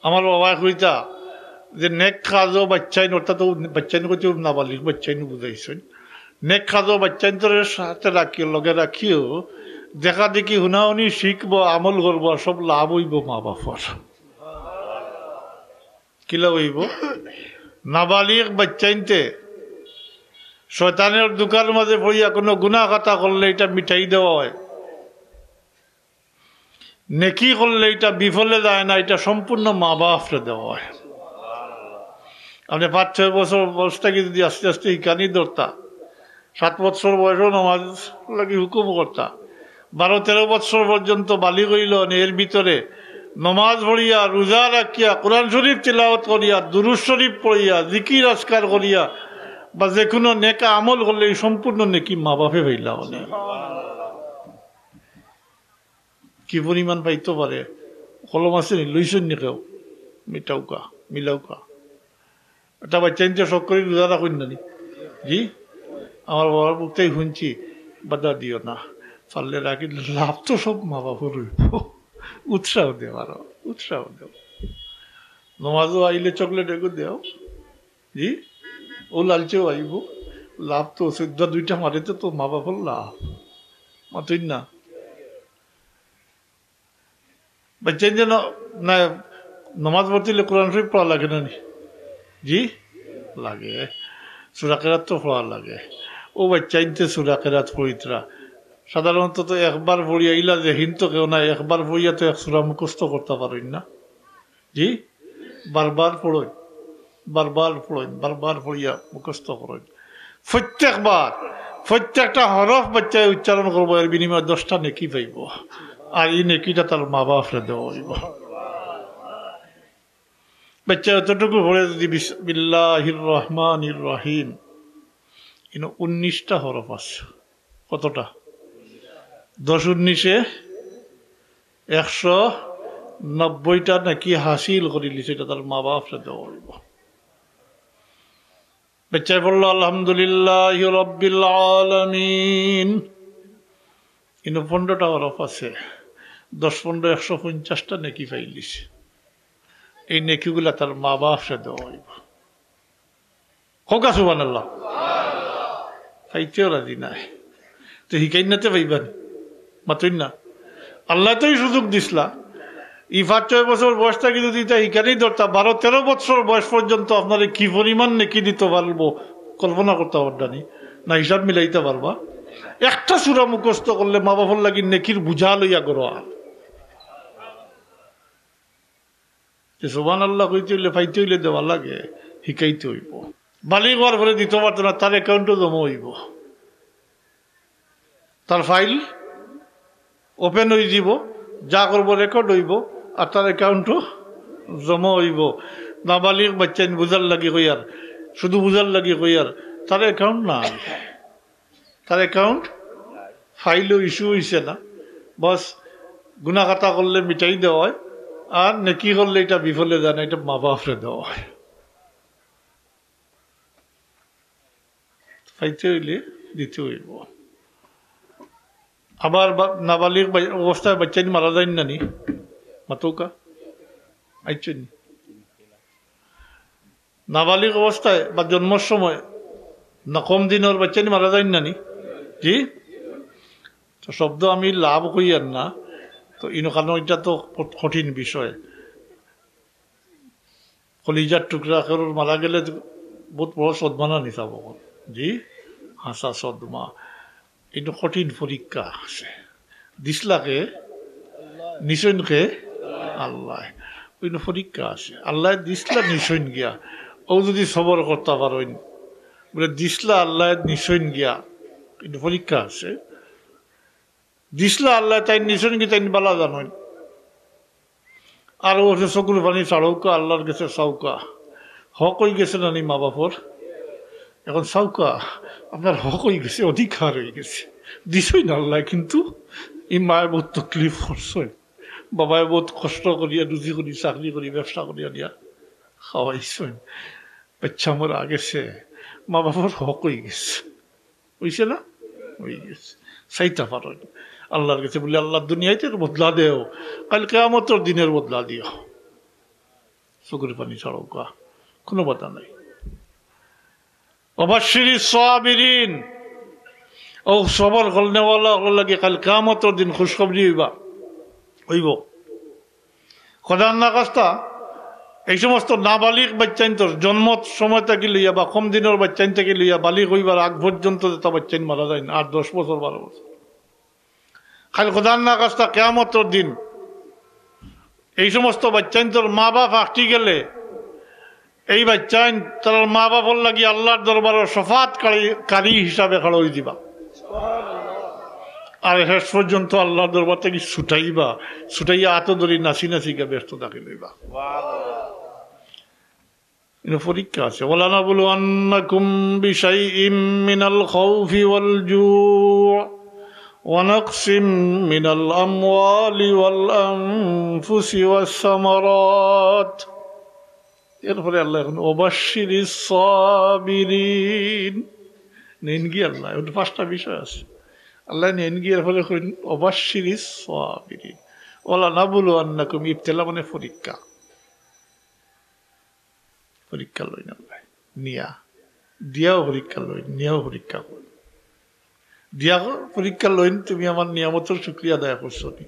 আমার বাবায় কইতা যে নেক কাজও বাচ্চাইন, অর্থাৎ ও বাচ্চাইন কইতে নাবালিগ বাচ্চাইন বুঝাইছইন। নেক কাজও বাচ্চাইন্তরে সাথে রাখিও, লগে রাখিও, দেখা দেখি হুনাহুনি শিখবো, আমল করবো, আর সব লাভ অইবো মা বাপর। কিলা অইবো? নাবালিগ বাচ্চাইন্তে শয়তানর ধুকার মাঝে পড়িয়া কোনো গুনা খাতা করলে ইটা মিটাই দেওয়া অয়। নেকি করলে ইটা বিফলে যায় না, ইটা সম্পূর্ণ মা বাপরে দেওয়া অয়। আপনে পাঁচ ছয় বছর বয়স থাকি যদি আস্তে আস্তে হিকানি ধরতা, সাত বছর বয়সও নামাজ লাগি হুকুম করতা, বারো তেরো বছর পর্যন্ত বালিগ অইলা, এর ভিতরে নমাজ পড়িয়া, রোজা রাখিয়া, কোরআন শরীফ তিলাওয়াত করিয়া, দুরূদ শরীফ পড়িয়া, জিকির আজকার করিয়া, বা যে কোনো নেক আমল করলে ই সম্পূর্ণ নেকি মা বাপে পাইলা অনে। কি পরিমাণ পাইতো পারে? কলম আছে নি? লইছইন নি কেউ? মিটাউক্কা, মিলাউক্কা। এটা বাচ্চাইন্তে শখ করি রোজা রাখইন না নি? জি, আমার বাবার মুখ থাকি হুনছি, বাধা দিও না, পারলে রাখি, লাভ তো সব মা বাপর অইবো। উৎসাহ দেও, আরো উৎসাহ দেও। নমাজও আইলে চকলেট এগু দেও, জি, ও লালচেও আইবো, লাভ তো চোদ্দ দুইটা মারে তো, তো মা বাপর লাভ, মাতইন না। বাচ্চাইন যেন না, নমাজ পড়তে অইলে কোরআন শরীফ পড়া লাগে না নি? জি, লাগে। সূরা কেরাত তো পড়া লাগে। ও বাচ্চাইন্তে সূরা কেরাত পড়িতরা। সাধারণত তো একবার পড়িয়া ইলা যে হিন তো কেউ না, একবার পড়িয়া তো এক সূরা মুখস্থ করতা পারইন না। জি, বারবার পড়ইন, বারবার পড়ইন, বারবার পড়িয়া মুখস্থ করইন। প্রত্যেকবার, প্রত্যেকটা হরফ বাচ্চায় উচ্চারণ করবো, এর বিনিময়ে দশটা নেকি পাইবো। আর ই নেকিটা তার মা বাপরে দেওয়া অইবো। বাচ্চায় অতটুকু পড়ে যদি বিসমিল্লাহির রহমানির রহিম, ইনো উনিশটা হরফ আছে। কতটা? দশ উনিশে একশো নব্বইটা নেকি হাসিল করিলিছে, ইটা তার মা বাপরে দেওয়া অইবো। বাচ্চায় পড়লো আলহামদুলিল্লাহি রাব্বিল আলামিন, ইনো পনেরোটা হরফ আছে, দশ পনেরো একশো পঞ্চাশটা নেকি পাইলিছে। এই নেকিগুলা তার মা বাপরে দেওয়া অইবো। কউক্কা সুবহানাল্লাহ। পাইতেও রাজি নায়। তো হিকাইন না তে পাইবা নি? মাতইন না। আল্লায় তো ই সুযোগ দিছলা। ই পাঁচ ছয় বছর বয়স থাকি যদি ইটা হিকানি ধরতা, বারো তেরো বছর বয়স পর্যন্ত আপনারে কি পরিমাণ নেকি দিতো পারবো, কল্পনা করতা পারবা নি? না হিসাব মিলাইতা পারবা? একটা সূরা মুখস্থ করলে মা বাপর লাগি নেকির বুঝা লইয়া গরো আর। যে সুবহানাল্লাহ কইতে অইলে, পাইতে অইলে দেওয়া লাগে, হিকাইতে অইবো। বালিগ অওয়ার পরে দিতো পারতো না, তার অ্যাকাউন্টো জমা অইবো, তার ফাইল ওপেন অইযিবো, যা করবো রেকর্ড অইবো, আর তার অ্যাকাউন্টো জমা অইবো। নাবালিগ বাচ্চাইন বুঝার লাগি কইয়ার, শুধু বুঝার লাগি কইয়ার, তার অ্যাকাউন্ট নাই। তার অ্যাকাউন্ট ফাইলও ইস্যু অইছে না, বাস, গুনা খাতা করলে মিটাই দেওয়া হয়, আর নেকি করলে ইটা বিফলে যায় না, ইটা মা বাপরে দেওয়া হয়। পাইতে অইলে দিতে অইবো। আবার বা-, নাবালিগ বাই-, অবস্থায় বাইচ্চাইন মারা যাইন না নি? মাতউক্কা? আইচ্ছা নি? নাবালিগ অবস্থায় বা জন্মর সময় না কম দিনর বাইচ্চাইন মারা যাইন না নি? জি? তো শব্দ আমি লাভ কইয়ার না, তো ইনো কারণ ইটা তো কঠ-, কঠিন বিষয়। কলিজার টুকরা কেউর মারা গেলে তো বউত বড় সদমা না নি, সাব অকল? জি, হাছা সদমা। ইনো কঠিন পরীক্ষা আছে। দিছলা কে? নিছইন কে? আল্লায়। ইনো পরীক্ষা আছে। আল্লায় দিছলা নিছইন গিয়া। অউ যুদি সবর করতা পারইন, বুলে দিছলা আল্লায় নিছইন গিয়া, ইনো পরীক্ষা আছে। দিছলা আল্লায়, তাইন নিছইন গি, তাইন বালা জানইন। আর অউ যে চকুর পানি ছাড়উক্কা, আল্লার গেছে চাউক্কা। হক অইগেছে না নি মা বাপর? এখন চাউক্কা, আপনার হক অইগেছে, অধিকার অইগেছে। দিছইন আল্লায়, কিন্তু ই মায়ে বউত তকলিফ করছইন, বাবায় বউত কষ্ট করিয়া, রুজি করি, চাকরি করি, ব্যবসা করি আনিয়া খাওয়াইছইন। বাইচ্চা মারা গেছে, মা বাপর হক অইগেছে। অইছে না? অইগেছে। চাইতা পারইন আল্লার গেছে, বুলে, "আল্লাহ, দুনিয়াইত এর বদলা দেও, কাইল কিয়ামতর দিন এর বদলা দিও।" চকুর পানি ছাড়উক্কা, কুনু বাধা নাই। ওবাশশিরিস সাবিরিন, অউ সবর করনেওয়ালা অকলর লাগি কাইল কিয়ামতর দিন খুশখবরি অইবা, অইবো। খোদার নাখাস্তা, এই সমস্ত নাবালিগ বাইচ্চাইন্তর জন্মর সময় থাকি লইয়া বা কম দিনর বাইচ্চাইন থাকি লইয়া বালিগ অইবার আগ পর্যন্ত যেতা বাইচ্চাইন মারা যাইন, আট, দশ বছর, বারো বছর, কাইল খোদার নাখাস্তা কিয়ামতর দিন এই সমস্ত বাইচ্চাইন্তর মা বাপ আটকি গেলে, এই বাইচ্চাইন তারার মা বাপর লাগি আল্লার দরবারো শফাআতকারী, কারী হিসাবে খাড়া অইযিবা। আর শেষ পর্যন্ত আল্লার দরবার থাকি ছুটাইবা, ছুটাইয়া আতো ধরি নাচি নাচি গিয়া বেহেস্তো দাখিল অইবা। ইনো পরীক্ষা আছে। ولنبلونكم بشيء من الخوف والجوع ونقص من الأموال والأنفس والثمرات। এরপরে আল্লায় এখন ওবাশশিরিস সাবিরিন। নেইন গি আল্লায়, অউ পাঁচটা বিষয় আছে। আল্লায় নেইন গি, এরপরে কইন ওবাশশিরিস সাবিরিন। ওয়ালানাবলুওয়ান্নাকুম, ইবতিলা মানে পরীক্ষা। পরীক্ষা লইন আল্লায়। নিয়া। দিয়াও পরীক্ষা লইন, নিয়াও পরীক্ষা করইন। দিয়া পরীক্ষা লইন, তুমি আমার নিয়ামতর শুকরিয়া আদায় করছো নি?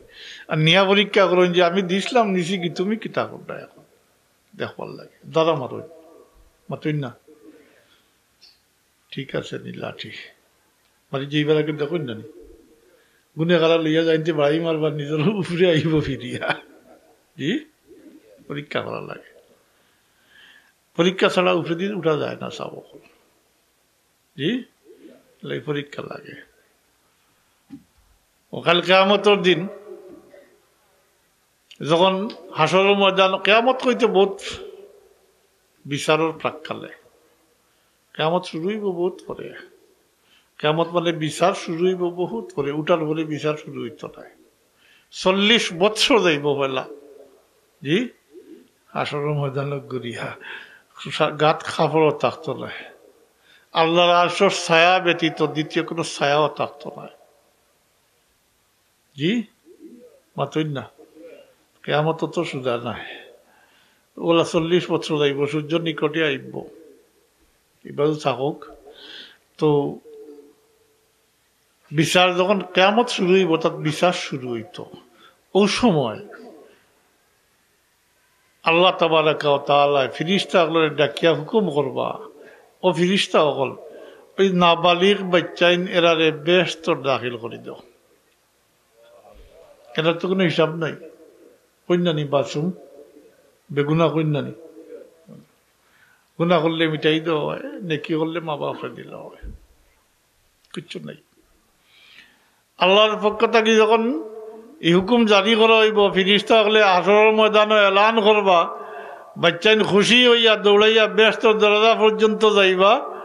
আর নিয়া পরীক্ষা করইন যে আমি দিছলাম, নিছি গি, তুমি কিতা কররায় এখন? দেখবার লাগি। দাদা মাতইন। মাতইন না। ঠিক আছে নি লাঠি। মারি যে ইবার আগে দেখইন না নি। গুনেগারা লইয়া যাইনতে বাড়ি মারবার নিজর উপরে আইবো ফিরিয়া। জি? পরীক্ষা করা লাগে। পরীক্ষা ছাড়া উপরেদি উঠা যায় না, সাব অকল। জি? লাই পরীক্ষা লাগে। অউ কাইল কিয়ামতর দিন যখন হাশরর ময়দান, কিয়ামত কইতে বউত বিচারর প্রাক্কালে। কিয়ামত শুরু অইবো বউত পরে। কিয়ামত মানে বিচার শুরু অইবো বউত পরে, উঠার পরে বিচার শুরু অইতো নায়। চল্লিশ বৎসর যাইবো পয়লা। জি? হাশরর ময়দানো ঘুরিয়া। গাত কাপড়ও থাকতো নায়। আল্লার আরশর ছায়া ব্যতীত দ্বিতীয় কুনু ছায়াও থাকতো নায়। জি? মাতইন না। কিয়ামত অত সুজা নায়। অলা চল্লিশ বছর যাইবো, সূর্য নিকটে আইবো। ইবাদত থাকউক। তো বিচার যখন কিয়ামত শুরু অইবো, অর্থাৎ বিচার শুরু অইতো। অউ সময় আল্লাহ তাবারাকা ওয়া তাআলা ফিরিস্তা অকলরে ডাকিয়া হুকুম করবা, "ও ফিরিস্তা অকল, অউ নাবালিগ বাইচ্চাইন এরারে বেহেস্তর দাখিল করি দেও।" এরার তো কুনু হিসাব নাই। কইন না নি মাসুম, বেগুনা কইন না নি। গুনা করলে মিটাই দেওয়া হয়, নেকি করলে মা বাপরে দিলা হয়। কিচ্ছু নাই। আল্লার পক্ষ থাকি যখন ই হুকুম জারি করা অইবো, ফিরিস্তা অকলে হাশরর ময়দানো এলান করবা, বাইচ্চাইন খুশি অইয়া দৌড়াইয়া বেহেস্তর দরজা পর্যন্ত যাইবা,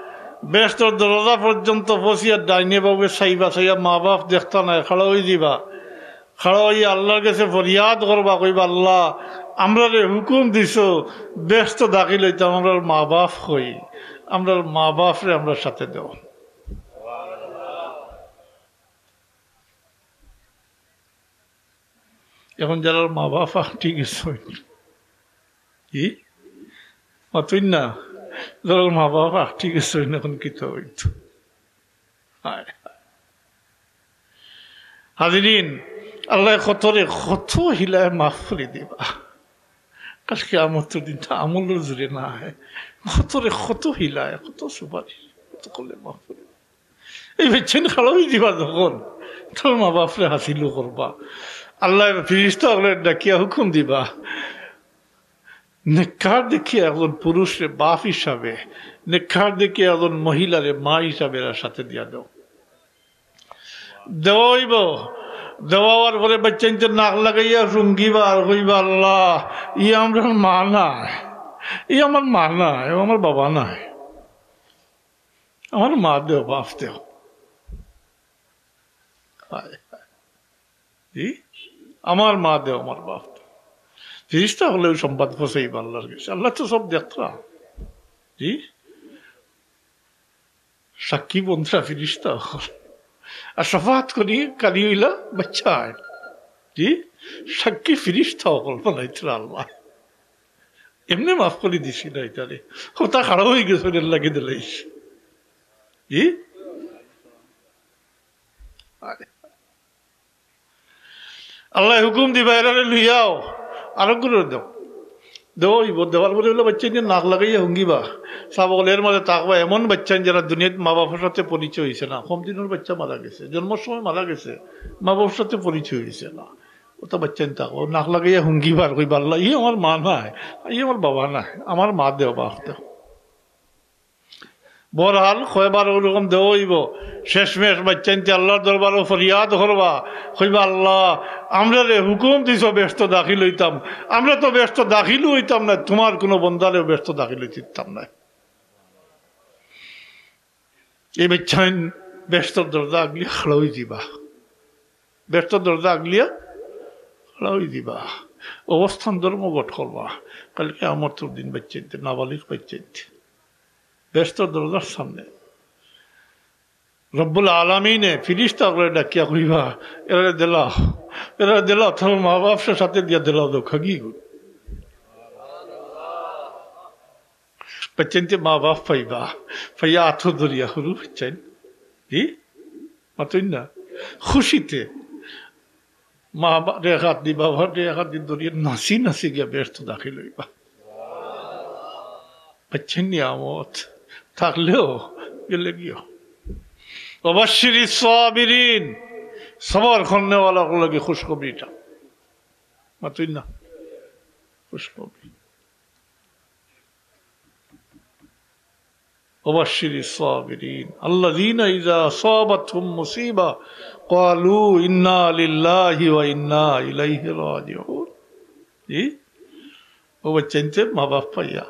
বেহেস্তর দরজা পর্যন্ত পৌঁছিয়া ডাইনে বাউয়ে চাইবা, চাইয়া মা বাপ দেখতা নায়, খাড়া অইযিবা। খাড়া অইয়া আল্লাহর গেছে ফরিয়াদ করবা, কইবা, "আল্লাহ, আমরারে হুকুম দিছো, বেহেস্তো দাখিল অইতাম, আমরার মা বাপ কই, আমরার মা বাপরে আমরার সাথে দেও।" এখন যারার মা বাপ আটকি গেছইন, জি? মাতইন না, যারার মা বাপ আটকি গেছইন, এখন কিতা অইতো? হায়। হাজিরিন, আল্লায় কতরে কত হিলায় মাফ করি দিবা। কালকে কিয়ামতর দিন তো আমলর জোরে নায়, কতরে কত হিলায়, কত সুপারিশ, কত করলে মাফ করি দিবা। এই বেচ্ছেন খাড়া অই দিবা যখন, তার মা বাপরে হাসিলু করবা। আল্লায় ফিরিস্তা অকলরে ডাকিয়া হুকুম দিবা, নেককার দেখিয়া একজন পুরুষরে বাপ হিসাবে, নেককার দেখিয়া একজন মহিলারে মা হিসাবে এরার সাথে দিয়া দেও। দেওয়া অইবো। দেওয়া অওয়ার পরে বাচ্চাইন্তে নাক লাগাইয়া হুঙ্গিবা আর কইবা, "আল্লাহ, ই আমরার মা নায়, ই আমার মা নায়, ও আমার বাবা নায়, আমার মা দেও, বাপ দেও।" হায় হায়। জি? "আমার মা দেও, আমার বাপ দেও।" ফিরিস্তা অকলেউ সংবাদ পৌঁছাইবা আল্লাহর গেছে। আল্লাহ তো সব দেখরা। জি? সাক্ষী বন্দরা ফিরিস্তা অকল। আর শাফাআত করি কারি অইলা বাচ্চাইন। জি? সাক্ষী ফিরিস্তা অকল বানাইতরা আল্লাহ। এমনে মাফ করি দিছি না ইতারে। হতা খাড়া অই গেছে, এর লাগি দিলাইছি। জি? আরে। আল্লায় হুকুম দিবা, "এরারে লইয়াও, আরোগ করি দেও।" দেওয়া অইবো, দেওয়ার পরে অইলো বাচ্চাইন্তে নাক লাগাইয়া হুঙ্গিবা। সাব অকল এর মাঝে থাকবা এমন বাচ্চাইন যারা দুনিয়াত মা বাপর সাথে পরিচয় অইছে না, কম দিনর বাচ্চা মারা গেছে, জন্মর সময় মারা গেছে, মা বাপর সাথে পরিচয় অইছে না, অতা বাচ্চাইন থাকবা, নাক লাগাইয়া হুঙ্গিবা আর কইবা, "আল্লাহ, ই আমার মা নায়, ই আমার বাবা নায়, আমার মা দেও, বাপ দেও।" বহরহাল, কয়বার অরকম দেওয়া অইবো। শেষমেশ বাচ্চাইন্তে আল্লাহর দরবারো ফরিয়াদ করবা, কইবা, "আল্লাহ, আমরারে হুকুম দিছো বেহেস্তো দাখিল অইতাম, আমরা তো বেহেস্তো দাখিলউ অইতাম না, তুমার কুনু বন্দারেও বেহেস্তো দাখিল অইতে দিতাম না।" এই বাচ্চাইন বেহেস্তর দরজা আগলিয়া খাড়া অই দিবা, বেহেস্তর দরজা আগলিয়া খাড়া অই দিবা, অবস্থান ধর্মঘট করবা। কালকে কিয়ামতর দিন বাচ্চাইন্তে, নাবালিগ বাচ্চাইন্তে বেহেস্তর দরজার সামনে রব্বুল আলামিনে ফিরিস্তা অকলরে ডাকিয়া কইবা, "এরারে দিলাও, এরারে দিলাও, তারার মা বাপরে সাথে দিয়া দিলাও, দেও খাগি গো।" বাচ্চাইন্তে মা বাপ পাইবা, পাইয়া আতো ধরিয়া হুরু বাচ্চাইন, জি? মাতইন না, খুশিতে মা বাপরে এক আত দি, বাবারে এক আত দি ধরিয়া নাচি নাচি গিয়া বেহেস্তো দাখিল অইবা। বাচ্চাইন নিয়ামত থাকলেও গেলেগিও। ওয়াবাশশিরিস সাবিরিন, সবর করনেওয়ালা অকলর লাগি খুশখবরিটা। মাতইন না, খুশখবরি। ওয়াবাশশিরিস সাবিরিন, আল্লাযীনা ইযা আসাবাতহুম মুসিবা ক্বালু ইন্না লিল্লাহি ওয়া ইন্না ইলাইহি রাজিউন। জি? ও বাচ্চাইন্তে মা বাপ পাইয়া।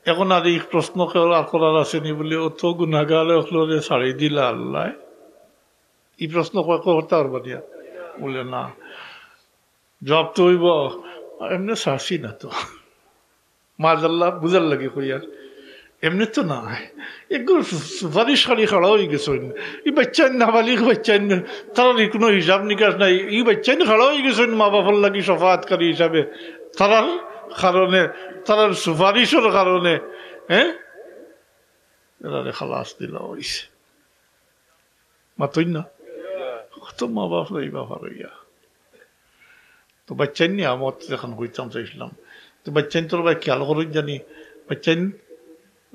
এখন আর ই প্রশ্ন কেউ আর করার আছে নি বুলে, "অত গুনাগার অকলরে ছাড়ি দিলা আল্লায়?" ই প্রশ্ন কয়, কয় করতা পারবা দিয়া? বুলে, "না।" জবাব তো অইবো, "এমনে ছাড়ছি না তো।" মাজাল্লাহ, বুঝার লাগি কইয়ার, এমনে তো নায়। একগু সু-, সুপারিশকারী খাড়া অই গেছইন। ই বাচ্চাইন, নাবালিগ বাচ্চাইন, তারার ই কুনু হিসাব নিকাশ নাই। ই বাচ্চাইন খাড়া অই গেছইন মা বাপর লাগি শাফাআতকারী হিসাবে। তারার কারণে, তারার সুপারিশর কারণে, হ্যাঁ, এরারে খালাস দিলা অইছে। মাতইন না? কত মা বাপ অইবা পারইয়া। তো বাচ্চাইন নিয়ামত যেখান কইতাম চাইছিলাম, তো বাচ্চাইন তোর ভাই খেয়াল করইন জানি, বাচ্চাইন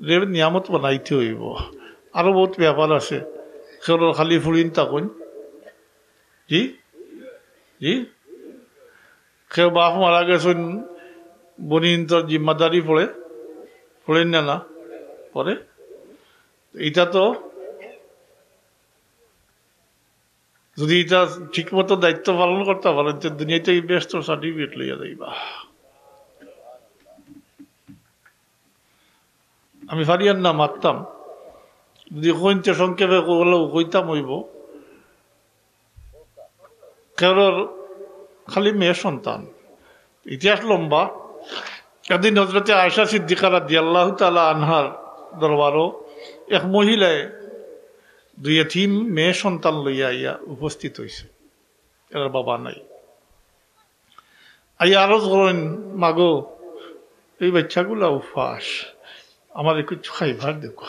রে নিয়ামত বানাইতে অইবো। আরো বউত ব্যাপার আছে, কেউর খালি ফুড়িন থাকইন, জি, জি, কেউ বাপ মারা গেছইন, বইনিন্তর জিম্মাদারি পড়ে, পড়ের না, না পড়ে। ইটা তো যদি ইটা ঠিক মতো দায়িত্ব পালন করতা পারইন, তে দুনিয়াতে ই বেহেস্তর সার্টিফিকেট লইয়া যাইবা। আমি পারিয়ার না মাততাম, যদি কইন তে সংক্ষেপে কইলেও কইতাম অইবো। কেউর খালি মেয়ে সন্তান। ইতিহাস লম্বা। একদিন হযরতে আয়েশা সিদ্দিকা রাদিয়াল্লাহু তাআলা আনহার দরবারো এক মহিলায় দুই এতিম মেয়ে সন্তান লইয়া আইয়া উপস্থিত অইছে। এরার বাবা নাই। আইয়া আরজ করইন, "মাগো, এই বাচ্চাগুলা উপাস, আমারে কিছু খাইবার দেউক্কা।"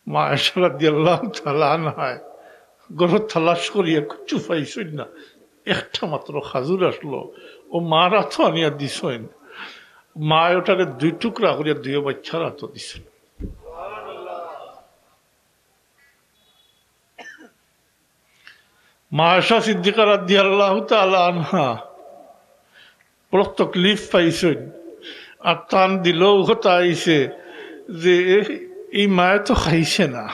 মা আয়েশা রাদিয়াল্লাহু তাআলা আনহায় ঘরো তালাশ করিয়া কিচ্ছু পাইছইন না, একটা মাত্র খাজুর আছলো, অউ মার আতো আনিয়া দিছইন। মায় ওটারে দুই টুকরা করিয়া দুইও বাচ্চার আতো দিছইন। মা আয়েশা সিদ্দিকা রাদিয়াল্লাহু তাআলা আনহা বড় তকলিফ পাইছইন। আর তান দিলো কথা আইছে যে এই মায়ে তো খাইছে না,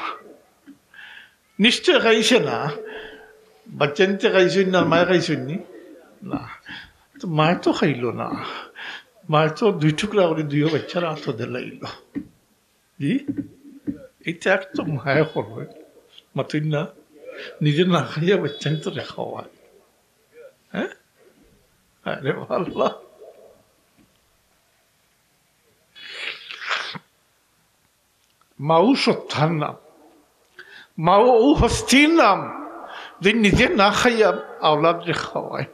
নিশ্চয় খাইছে না। বাচ্চাইন্তে খাইছইন না, মায়ে খাইছইন নি? না। তো মায়ে তো খাইলো না, মায়ে তো দুই টুকরা করি দুইও বাচ্চার আতো দিলাইলো। জি, ইটা একটু মায়া করইন, মাতইন না, নিজে না খাইয়া বাচ্চাইন্তরে খাওয়ায়। হ্যাঁ, আরে আল্লাহ। মাও সত্তার নাম, মাও অউ হস্তির নাম, যে নিজে না খাইয়া আওলাদরে খাওয়ায়,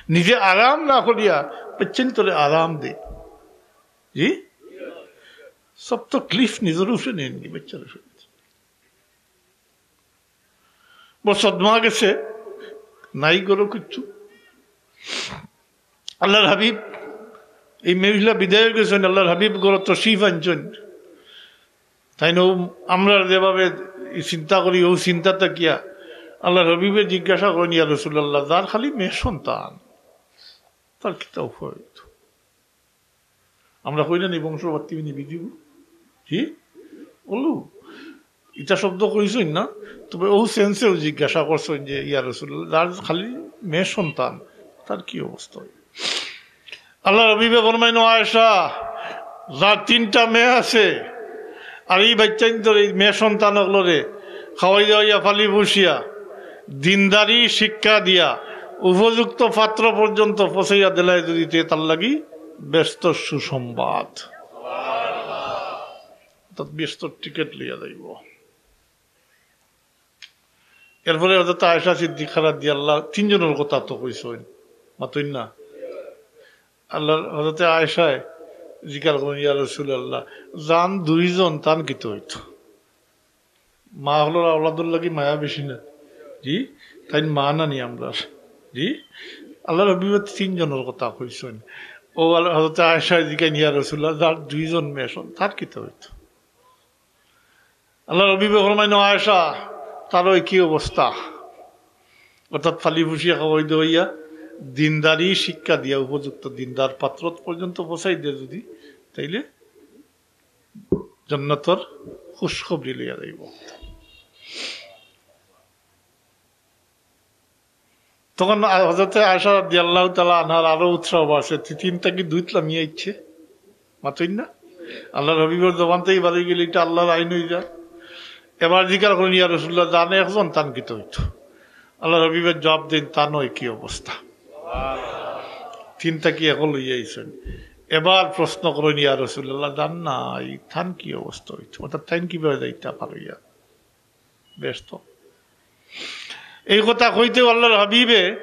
নিজে আরাম না করিয়া বাচ্চাইন্তরে আরাম দেয়। জি, সব তকলিফ নিজর উপরে নেইন নি, বাচ্চার উপরে। বড় সদমা গেছে, নাই ঘরো কিচ্ছু। আল্লাহর হাবিব, এই মহিলা বিদায় অইগেছইন, আল্লাহর হাবিব ঘরো তশরিফ আনছইন। তাইন আমরা যেভাবে চিন্তা করি, অউ চিন্তা থাকিয়া আল্লাহর হাবিবে জিজ্ঞাসা করইন, "ইয়া রাসূলুল্লাহ, যার খালি মেয়ে সন্তান, তার কিতা উপায় অইতো?" আমরা কই না নি, "বংশ বাড়তি নিবি দিব।" জি? বললু, ইটা শব্দ কইছইন না, তবে অউ সেন্সেও জিজ্ঞাসা করছইন যে, "ইয়া রাসূলুল্লাহ, যার খালি মেয়ে সন্তান, তার কি অবস্থা অয়?" আল্লাহর হাবিবে ফরমাইন, "ও আয়েশা, যার তিনটা মেয়ে আছে, আর এই বাচ্চাইন্তরে, এই মেয়ে সন্তান অকলরে খাওয়াই দাওয়াইয়া, ফালি ফুসিয়া, দিনদারি শিক্ষা দিয়া, উপযুক্ত পাত্র পর্যন্ত পৌঁছাইয়া দিলায় যদি, তে তার লাগি বেহেস্তর সুসংবাদ।" অর্থাৎ বেহেস্তর টিকিট লইয়া যাইবো। এরপরে হযরত আয়েশা সিদ্দিকা রাদিয়াল্লাহু, তিনজনর কথা তো কইছইন, মাতইন না। আল্লাহর হযরতে আয়েশায় জিকার করইন, "ইয়া রাসূলুল্লাহ, যান দুইজন, তান কিতা অইতো?" মা অকলর আওলাদর লাগি মায়া বেশি না? জি, তাইন মা না নি আমরার? জি, আল্লাহর হাবিবে তিনজনর কথা কইছইন। অউ আল-, হযরতে আয়েশায় জিকাইন, "ইয়া রাসূলুল্লাহ, যার দুইজন মেয়ে সন্তান, তার কিতা অইতো?" আল্লাহর হাবিবে ফরমাইন, "ও আয়েশা, তারও একই অবস্থা।" অর্থাৎ ফালি ফুসিয়া খাওয়াই দাওয়াইয়া, দিনদারি শিক্ষা দিয়া, উপযুক্ত দিনদার পাত্র পর্যন্ত পৌঁছাই দে যদি, তাইলে জান্নাতর খুশখবরি লইয়া যাইবো। তখন আ-, হযরতে আয়েশা রাদিয়াল্লাহু তাআলা আনহার আরো উৎসাহ বাড়ছে, তি-, তিন থাকি দুইত লামিয়া আইছে। মাতইন না? আল্লাহর হাবিবর জবান থাকি বারই গেলে ইটা আল্লাহর আইন অইযায়। এবার জিকার করইন, "ইয়া রাসূলুল্লাহ, যান একজন, তান কিতা অইতো?" আল্লাহর হাবিবে জবাব দেইন, "তানও একই অবস্থা।" তিন থাকি একও লইয়া আইছইন। এবার প্রশ্ন করইন, "ইয়া রাসূলুল্লাহ, যান নাই, তান কি অবস্থা অইতো?" অর্থাৎ তাইন কিভাবে যাইতা পারইয়া? বেহেস্তো। এই কথা কইতেউ আল্লাহর হাবিবে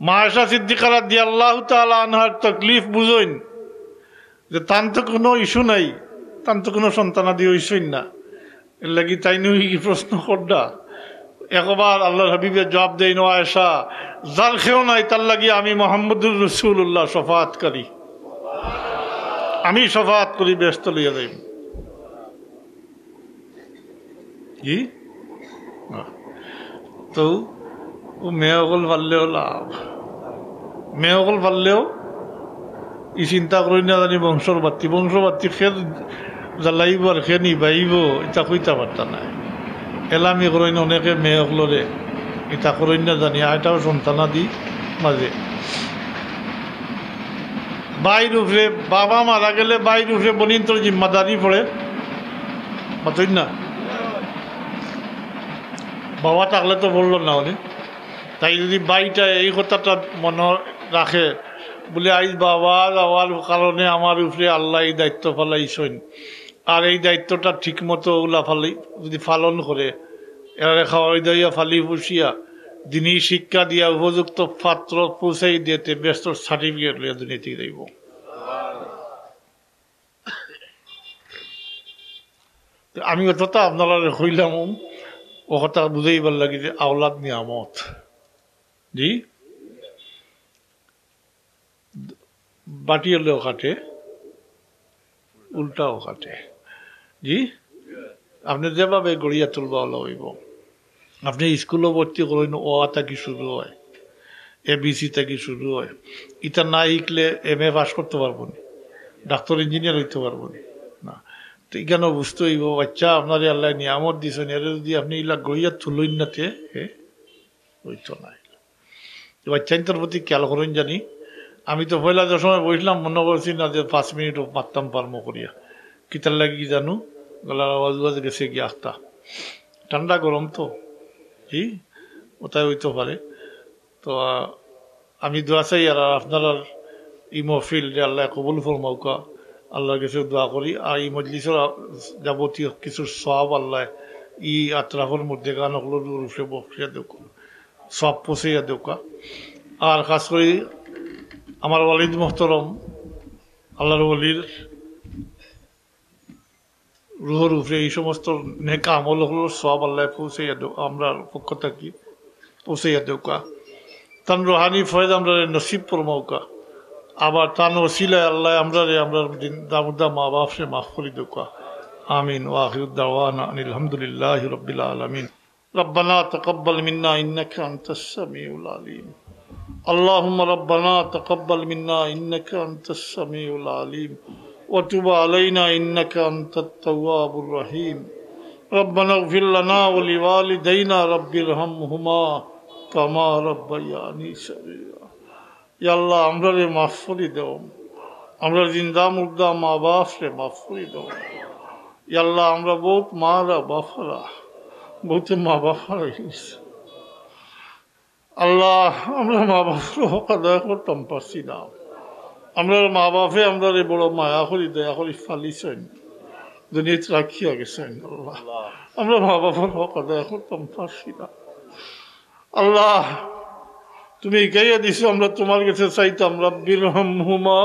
মা আয়েশা সিদ্দিকা রাদিয়াল্লাহু তাআলা আনহার তকলিফ বুঝইন যে তান তো কুনু ইস্যু নাই, তান তো কুনু সন্তানাদি অইছইন না, এরলাগি তাইন অউ প্রশ্ন কররা। একবার আল্লাহর হাবিবে জবাব দেইন, "ও আয়েশা, যার কেউ নাই, তার লাগি আমি মুহাম্মদুর রাসূলুল্লাহ শাফাআত করি, আমি শাফাআত করি, বেহেস্তো লইয়া যাইমু।" জি? না। তো অউ মেয়ে অকল পারলেও লাভ। মেয়ে অকল পারলেও ই চিন্তা করইন না জানি বংশর বাতি, বংশর বাতি কে জ্বালাইবো আর কে নিবাইবো, ইতা কইতা পারতা নায়। এলামি করইন অনেকে মেয়ে অকলরে, ইতা করইন না জানি, আইটাও সন্তানাদি মাঝে। ভাইর উপরে, বাবা মারা গেলে ভাইর উপরে বইনতর জিম্মাদারি পড়ে, মাতইন না? বাবা থাকলে তো বললো না উনি। তাই যদি ভাইটা এই কথাটা মনে রাখে, বলে, "আইজ বাবা যাওয়ার কারণে আমার উপরে আল্লাহ এই দায়িত্ব ফালাইছইন, আর এই দায়িত্বটা ঠিক মতো ওলা ফালি যদি পালন করে, এরারে খাওয়াই দাওয়াইয়া ফালি ফুসিয়া দিনী শিক্ষা দিয়া উপযুক্ত পাত্র পৌঁছাই দিতে বেহেস্তর সার্টিফিকেট লইয়া দুনিয়া থাকি যাইব।" তো আমি অতটা আপনারারে কইলাম, ও কথা বুঝাইবার লাগি যে আওলাদ নিয়ামত। জি, বাটি হলেও কাটে, উল্টাও কাটে। জি, আপনি যেভাবে গড়িয়া তুলবা ওলা অইব। আপনি স্কুলো ভর্তি করইন, অ আ থাকি শুরু হয়, এ বি সি থাকি শুরু হয়। ইটা না শিখলে এম এ পাস করতে পারবো নি, ডাক্তার ইঞ্জিনিয়ার হইতে পারবো নি? না। তো এখানেও বুঝতে হইব, বাচ্চা আপনারে আল্লাহ নিয়ামত দিছেন, এরে যদি আপনি ইলা গড়িয়া তুলইন না তে, এ হইতো না। তো বাচ্চাইন্তর প্রতি খেয়াল করইন জানি। আমি তো পয়লা যে সময় বসলাম, মনে করছি না যে পাঁচ মিনিট মারতাম পারমু করিয়া, কিতার লাগি জানু, গলার আওয়াজ আওয়াজ গেছে গিয়া আখতা। ঠান্ডা গরম তো, জি, ওটাই হইতে পারে। তো, আহ, আমি দোয়া চাই আর আপনারার ই মহফিল যে আল্লাহ কবুল ফরমাউকা, আল্লাহর কাছে দোয়া করি। আর এই মজলিসের যাবতীয় কিছু সওয়াব আল্লাহ ই আতরাফর মধ্যে গান হকলর রূপে বকশিয়া দেউকা, সওয়াব পৌঁছাইয়া দেউকা। আর খাস করি আমার ওয়ালিদ মোহতরম, আল্লাহর ওয়ালির রুহর উপরে এই সমস্ত নেক আমল হকলর সওয়াব আল্লাহ পৌঁছাইয়া দেও, আমরার পক্ষ থাকি পৌঁছাইয়া দেউকা। তান রুহানি ফয়েজ আমরারে নসিব ফরমাউকা। আবার তান ওসিলায় আল্লাহ আমরারে, আমরার দিন দামুদা মা বাপরে মাফ করি দেউকা। আমিন। ওয়া আখিরু দাওয়ানা আনিল হামদুলিল্লাহি রাব্বিল আলামিন। ربنا تقبل منا إنك أنت السميع العليم. اللهم ربنا تقبل منا إنك أنت السميع العليم وتب علينا إنك أنت التواب الرحيم. ربنا اغفر لنا ولوالدينا رب ارحمهما كما ربياني صغيرا. ইয়া আল্লাহ, আমরারে মাফ করি দেও, আমরার জিন্দা মুর্দা মা বাপরে মাফ করি দেও। ইয়া আল্লাহ, আমরা বহুত মারা বাফারা, বহুত মা বাফারা হয়ে গেছে। আল্লাহ, আমরা মা বাপর হক আদায় করতাম পারছি না। আমরার মা বাপে আমরারে বড় মায়া করি, দয়া করি ফালিছইন, দুনিয়াত রাখিয়া গেছইন। আল্লাহ, আমরা মা বাপর হক আদায় করতাম পারছি না। আল্লাহ, তুমি হিকাইয়া দিছো, আমরা তোমার কাছে চাইতাম, "রাব্বির হামহুমা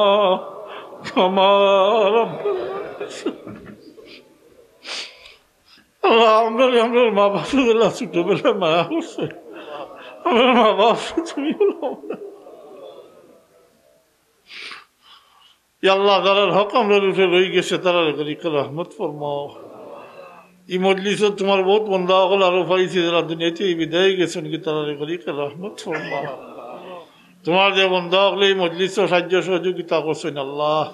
কামা রাব্বায়ানি।" আল্লাহ, আমরা, আমরা মা বাপ যেলা ছোটবেলায় মায়া করছে, আমরা মা বাপ তুমি বলো। ইয়া আল্লাহ, যারার হক আমরার উপরে রই গেছে, তারারে করি রহমত ফরমাও। এই মজলিসো তোমার বহুত বন্দা হকল আরো পাইছি, যারা দুনিয়াতে এই বিদায় গেছইন কি, তারারে করি রহমত ফরমাও। তোমার যে বন্দা হকলে এই মজলিসো সাহায্য সহযোগিতা করছইন আল্লাহ,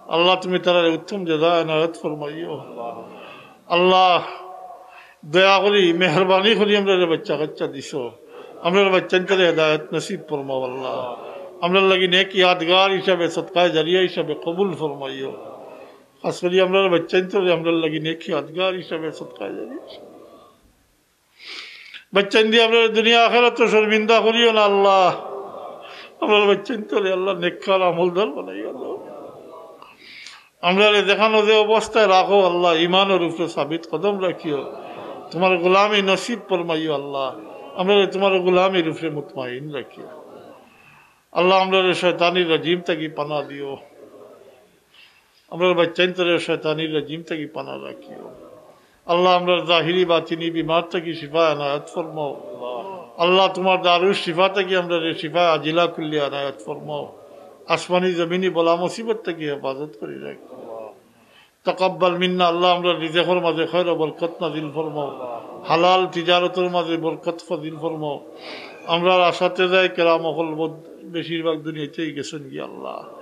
আল্লাহ তুমি তারারে উত্তম জাযা এনায়েত ফরমাইও। আল্লাহ, দয়া করি, মেহেরবানি করি আমরারে বাচ্চা কাচ্চা দিছো, আমরার বাচ্চাইন্তরে হেদায়েত নসিব ফরমাও আল্লাহ। আমরার লাগি নেক ইয়াদগার হিসাবে, সদকায়ে জারিয়া হিসাবে কবুল ফরমাইও। খাস করি আমরার বাচ্চাইন্তরে আমরার লাগি নেক ইয়াদগার হিসাবে, সদকায়ে জারিয়া হিসাবে। বাচ্চাইন্দি আমরার দুনিয়া আখেরাতো শর্মিন্দা করিও না আল্লাহ। আমরার বাচ্চাইন্তরে আল্লাহ নেককার আমলদার বানাইও আল্লাহ। আমরারে যেখানো যে অবস্থায় রাখো আল্লাহ, ইমানর উপরে সাবিত কদম রাখিও। তোমার গোলামি নসিব ফরমাইও আল্লাহ। আমরারে তোমার গোলামির উপরে মুতমাইন রাখিও। আল্লাহ, আমরারে শয়তানি রাজিম থাকি পানা দিও। আমরার বাচ্চাইন্তরে শয়তানি রাজিম থাকি পানা রাখিও। আল্লাহ, আমরার জাহিরি বাতিনি বিমার থাকি শিফা এনায়েত ফরমাও। আল্লাহ, তোমার দারুশ শিফা থাকি আমরারে শিফা আজিলা কুল্লি এনায়েত ফরমাও। আসমানি জমিনি বলা মুসিবত থাকি হেফাজত করি রাখিও। তাকাব্বাল মিন্না, আল্লাহ, আমরার রিজেকর মাঝে খয়র ও বরকত নাজিল ফরমাও। হালাল তিজারতর মাঝে বরকত ফাজিল ফরমাও। আমরার আসাতেজায়ে কেরাম অকল বদ-, বেশিরভাগ দুনিয়াতেই গেছইন গি আল্লাহ।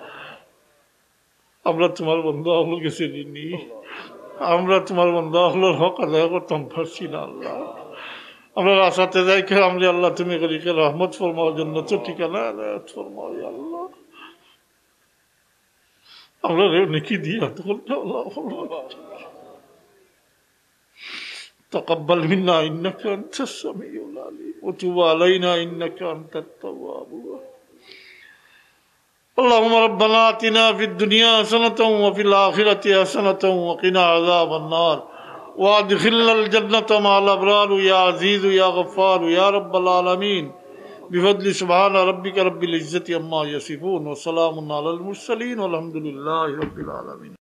আমরা তোমার বন্দা অকলর গেছে ঋণী। আমরা তোমার বন্দা অকলর হক আদায় করতাম পারছি না আল্লাহ। আমরার আসাতেজায়ে কেরামরে আল্লাহ তুমি করি রহমত ফরমাও, জন্নতর ঠিকানা এনায়েত ফরমাও ইয়া আল্লাহ। আমরারে নেকি দিয়া তখন আল্লাহ تقبل منا إنك أنت السميع العليم وتب علينا إنك أنت التواب الرحيم. اللهم ربنا آتنا في الدنيا حسنة وفي الآخرة حسنة وقنا عذاب النار وأدخلنا الجنة مع الأبرار يا عزيز يا غفار يا رب العالمين. بفضل سبحان ربك رب العزة عما يصفون وسلام على المرسلين والحمد لله رب العالمين.